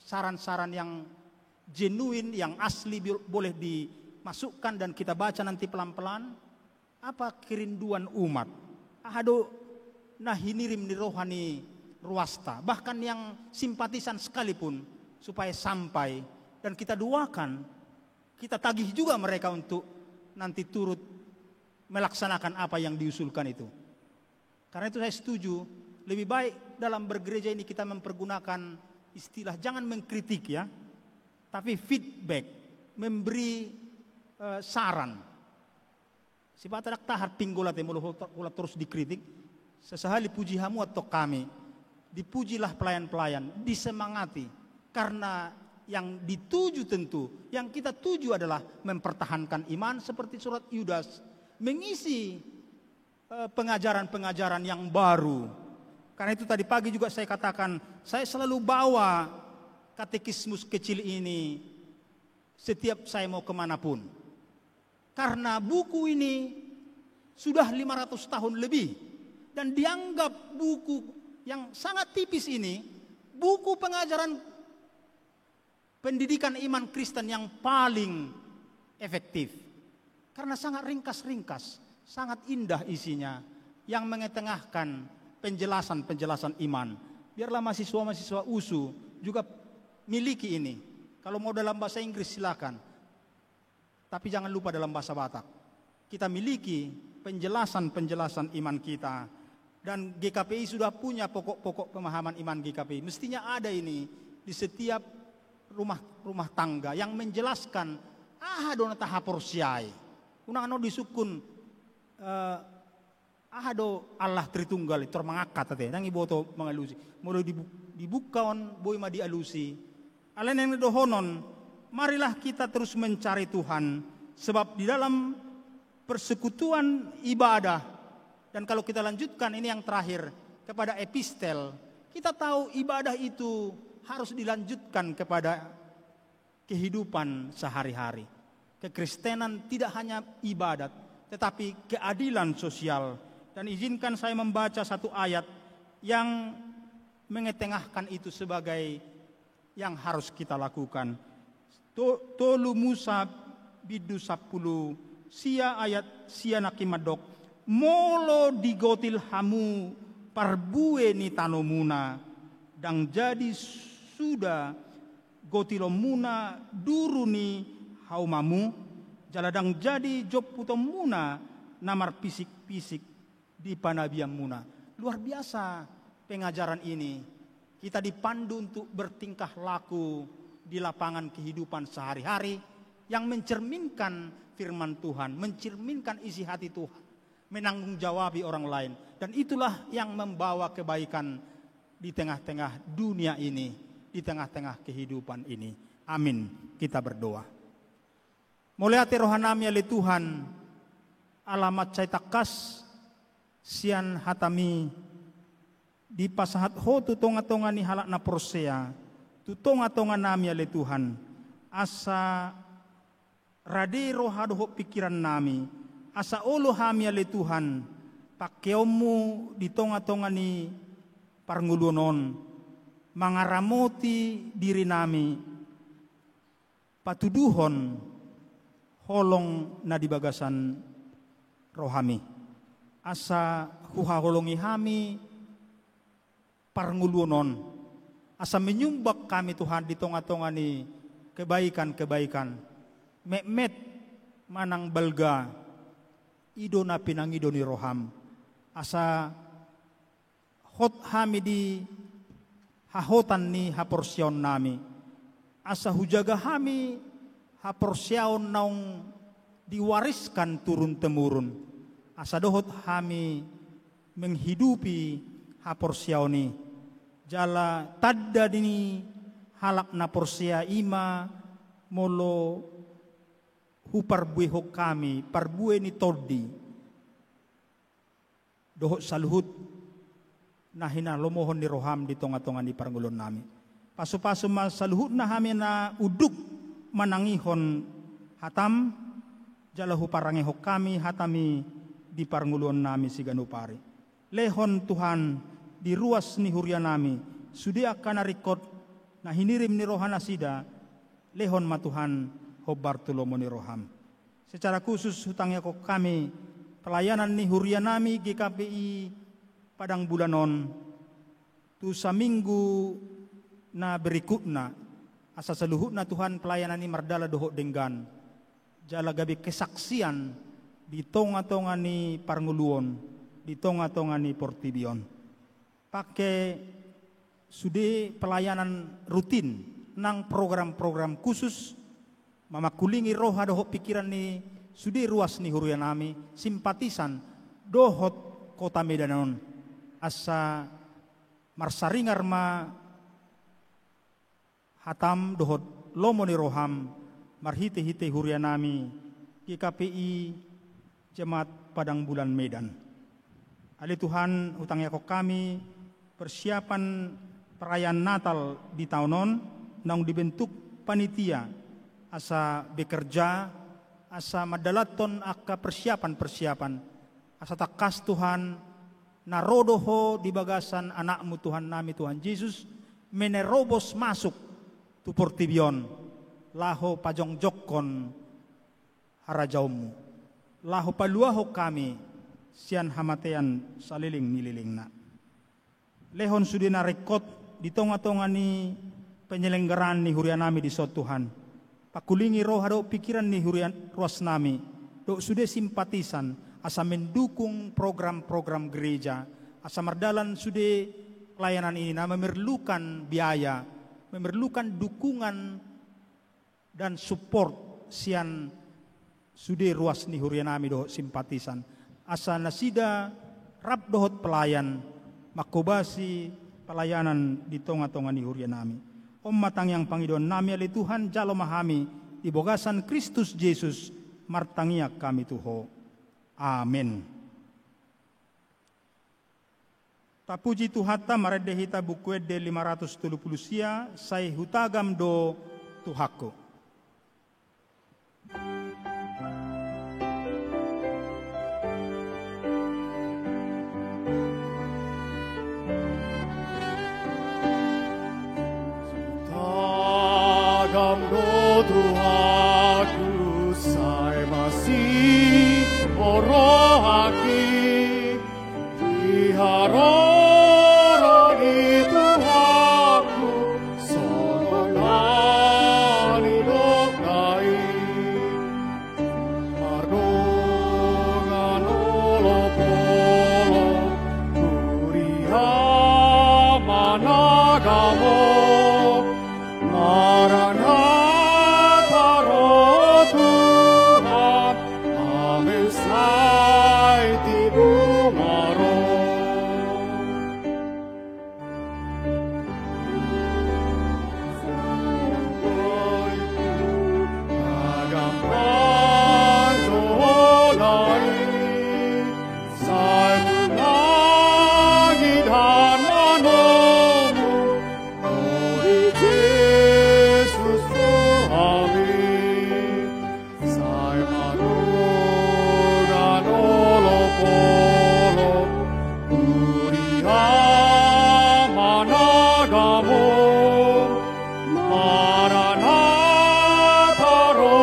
saran-saran yang genuine, yang asli bi-, boleh dimasukkan dan kita baca nanti pelan-pelan. Apa kerinduan umat? Aha do na hinirim ni roha ni ruasta? Bahkan yang simpatisan sekalipun, supaya sampai dan kita doakan, kita tagih juga mereka untuk nanti turut melaksanakan apa yang diusulkan itu. Karena itu saya setuju, lebih baik dalam bergereja ini kita mempergunakan istilah, jangan mengkritik, ya, tapi feedback, memberi, eh, saran. Sipata ndang tahan pinggol ate molo ho-, holan torus dikritik. Sasahali puji hamu antong hami. Dipujilah pelayan-pelayan, disemangati. Karena yang dituju tentu, yang kita tuju adalah mempertahankan iman seperti surat Yudas, mengisi, eh, pengajaran-pengajaran yang baru. Karena itu tadi pagi juga saya katakan, saya selalu bawa katekismus kecil ini setiap saya mau kemanapun. Karena buku ini sudah lima ratus tahun lebih dan dianggap buku yang sangat tipis ini, buku pengajaran pendidikan iman Kristen yang paling efektif. Karena sangat ringkas-ringkas, sangat indah isinya, yang mengetengahkan penjelasan-penjelasan iman. Biarlah mahasiswa-mahasiswa USU juga miliki ini. Kalau mau dalam bahasa Inggris, silakan. Tapi jangan lupa dalam bahasa Batak. Kita miliki penjelasan-penjelasan iman kita. Dan G K P I sudah punya pokok-pokok pemahaman iman G K P I. Mestinya ada ini di setiap rumah, rumah tangga yang menjelaskan aha do na tahaporseai. Unang annon disungkun, eh, aha do Allah Tritunggal i, tor mangangkat ate, ndang diboto mangalusi. Molo dibu-, dibuka on, boi ma dialusi. Alai naeng dohonon, marilah kita terus mencari Tuhan, sebab di dalam persekutuan ibadah, dan kalau kita lanjutkan, ini yang terakhir, kepada epistel, kita tahu ibadah itu harus dilanjutkan kepada kehidupan sehari-hari. Kekristenan tidak hanya ibadat, tetapi keadilan sosial. Dan izinkan saya membaca satu ayat yang mengetengahkan itu sebagai yang harus kita lakukan. To-, tolu Musa bindu sampulu sia ayat sia nangkin mandok, molo digotil hamu parbue ni tanomuna, ndang jadi suda gotilonmuna duru ni haumamu, jala ndang jadi jomputonmuna na marpisikpisik di panabianmuna. Luar biasa pengajaran ini. Kita dipandu untuk bertingkah laku di lapangan kehidupan sehari-hari yang mencerminkan firman Tuhan, mencerminkan isi hati Tuhan, menanggung jawabi orang lain. Dan itulah yang membawa kebaikan di tengah-tengah dunia ini, di tengah-tengah kehidupan ini. Amin. Kita berdoa. Mauliate rohanami ale Tuhan, ala mansai tangkas sian hatami dipasahat Ho tu tongatonga ni halak na porsea, tu tongatonganami ale Tuhan, asa rade roha dohot pingkirannami, asa olo hami ale Tuhan, pangkeonmu di tongatonga ni parngoluon on, mangaramoti dirinami, patuduhon holong na di bagasan rohami. Asa huhaholongi hami parngoluon on. Asa menyumbang hami Tuhan di tongatonga ni kebaikan-kebaikan. Metmet manang balga, i do na pinangido ni roham. Asa hot hami di hahotan ni haporseaonnami. Asa hujaga hami haporseaon naung diwariskan turun-temurun. Asa dohot hami menghidupi haporseaon i. Jala tanda ni halak na porsea i ma molo huparbuehon hami parbue ni tondi dohot saluhut na hinalomohon ni roham di tongatonga ni parngoluonnami. Pasupasu ma saluhutna hami na unduk manangihon hatam, jala huparangehon hami hatami di parngoluonnami siganup ari. Lehon Tuhan di ruas ni hurianami sude angka na ringkot na hinirim ni rohanasida, lehon ma Tuhan hombar tu lomo ni roham. Secara khusus hutangiangkon hami pelayanan ni hurianami G K P I Padang Bulan on tu saminggu na berikutna, asa saluhutna Tuhan pelayanan i mardalan dohot denggan, jala gabe kesaksian di tongatonga ni parngoluon, di tongatonga ni portibi on. Pangke sude pelayanan rutin nang program-program khusus, mamangkulingi roha dohot pingkiran ni sude ruas ni hurianami, simpatisan dohot Kota Medan on. Asa marsaringar ma hatam dohot lomo ni roham marhitehite hurianami G K P I Jemaat Padang Bulan Medan. Ale Tuhan, hutangiangkon hami persiapan perayaan Natal di taon on, naung dibentuk panitia asa bekerja, asa mandalanhon angka persiapan-persiapan, asa tangkas Tuhan, na ro do Ho di bagasan Anakmu Tuhannami Tuhan Jesus, menerobos masuk tu portibi on, laho pajongjongkon harajaonmu, laho paluahon hami sian hamatean saleleng ni lelengna. Lehon sude na ringkot di tongatonga ni penyelenggaraan ni hurianami dison Tuhan. Pangkulingi roha dohot pingkiran ni hurian ruasnami dohot sude simpatisan asa mendukung program-program gereja, asa mardalan sude pelayanan ini na memerlukan biaya, memerlukan dukungan dan support sian sude ruas ni hurianami dohot simpatisan, asa nasida rap dohot pelayan mangkobasi pelayanan di tongatonga ni hurianami. On ma tangiang pangidoannami ale Tuhan, jalo ma hami di bagasan Kristus Jesus, martangiang hami tu Ho. Amen. Tapuji Tuhanta, marende hita Buku Ende lima ratus tolu pulu sia, sai hutagam do Tuhanku. Hutagam do Tuhanku, sai masihol rohangki. Di haroro ni Tuhanku, songon Maranatha, ro Tuhan, amen, sai tibu ma ro. Sai manudan olopolop, huria managamo, Maranatha, ro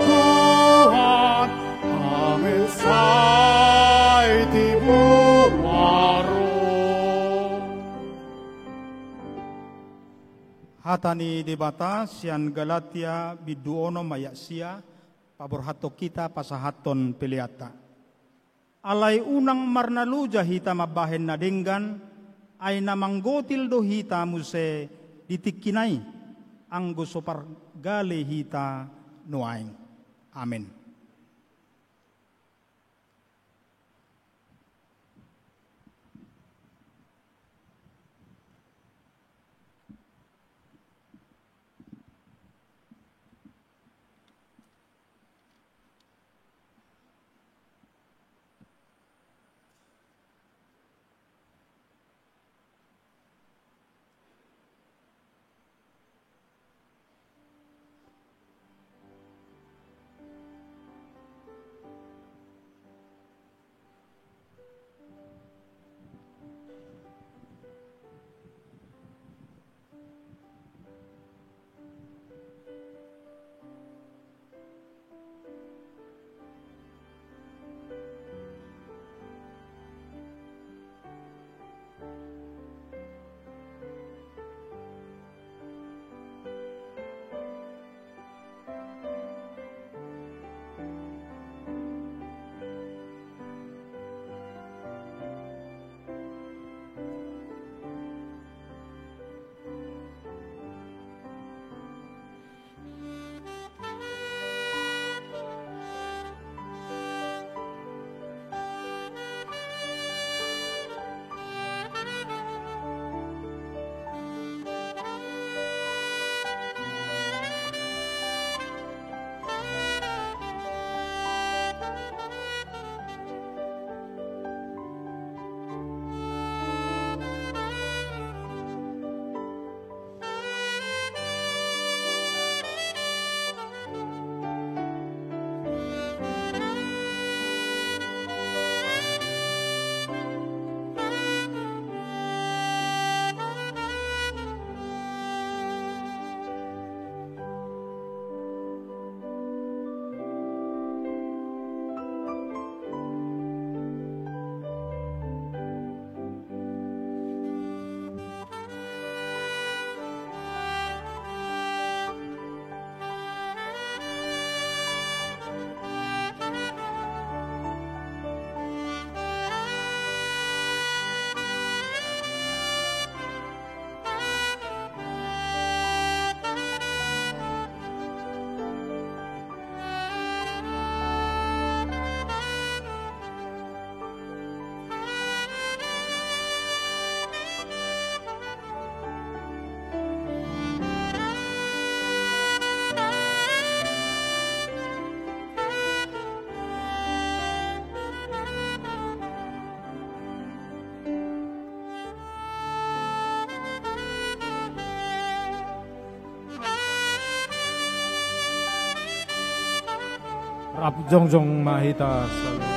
Tuhan, amen, sai tibu ma ro. Hata ni Debata sian Galatia bindu onom ayat sia, paborhathon hita pasahathon peleanta. Alai unang marnaloja hita mambahen na denggan, ai na manggotil do hita muse di tingkina i, anggo so pargale hita nuaeng. Amen. Rap jongjong ma hita saluhutna.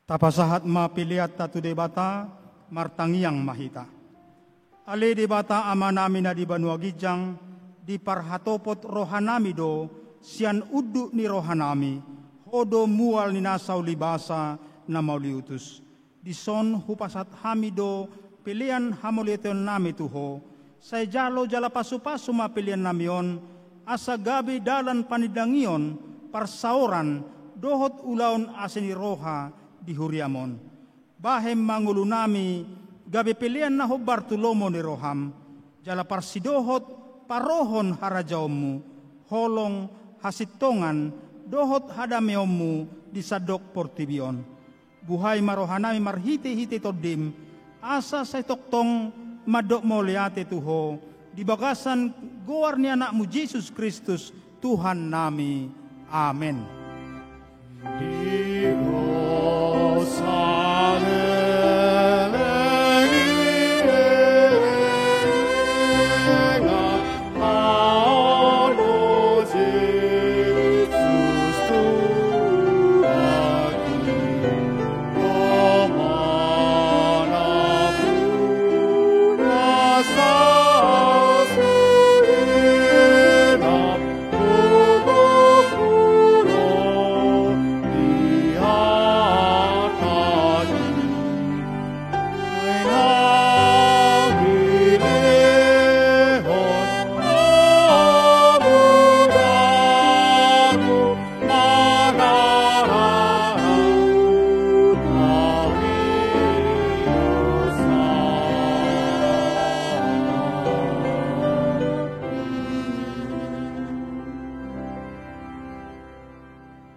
Tapasahat ma peleanta tu Debata, martangiang ma hita. Ale Debata Amanami na di banua ginjang, diparhatopot rohanami do sian unduk ni rohanami, Ho do mual ni nasa ulibasa na mauliutus. Dison hupasahat hami do pelean hamauliateonnami tu Ho, sai jalo jala pasupasu ma peleannami on, asa gabe dalan panindangion, parsaoran, dohot ulaon asi ni roha di huriam on. Bahen ma ngolunami gabe pelean na hombar tu lomo ni roham, jala parsidohot parohon harajaonmu, holong, hasintongan, dohot hadameonmu di sandok portibi on. Buhai ma rohanami marhitehite Tondim, asa sai tongtong mandok mauliate tu Ho, di bagasan goar ni Anakmu Jesus Kristus, Tuhannami. Amen.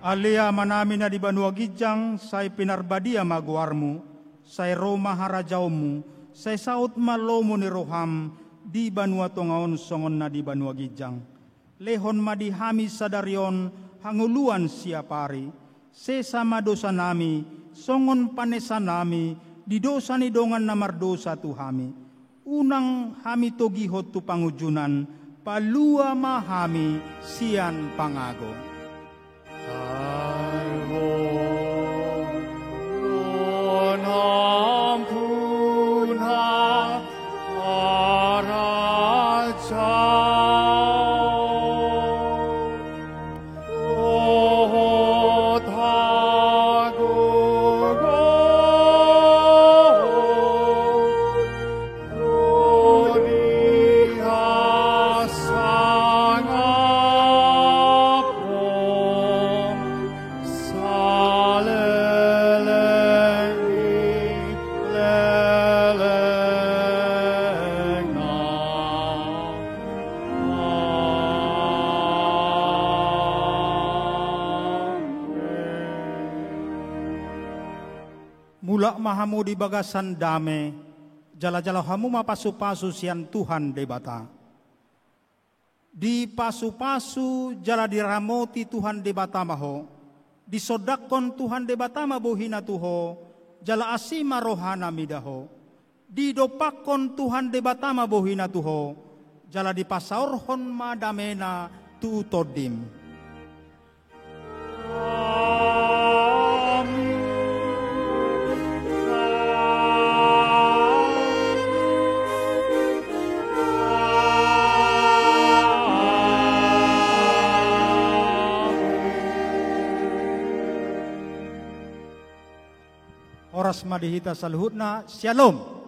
Ale Amanami na di banua ginjang, sai pinarbadia ma goarmu, sai ro ma harajaonmu, sai saut ma lomo ni roham di banua tonga on songon na di banua ginjang. Lehon ma di hami sadari on hangoluan siapari, sesa ma dosanami, songon panesanami di dosa ni dongan na mardosa tu hami. Unang hami togihon tu pangunjunan, palua ma hami sian pangago. Mulak ma hamu di bagasan dame, jala jalo hamu ma pasupasu sian Tuhan Debata. Dipasupasu jala diramoti Tuhan Debata ma ho. Disondangkon Tuhan Debata ma bohina tu ho, jala asi ma rohana mida ho. Didompakkon Tuhan Debata ma bohina tu ho, jala dipasaorhon ma damena tu tondim. Horas ma di hita saluhutna, Syalom.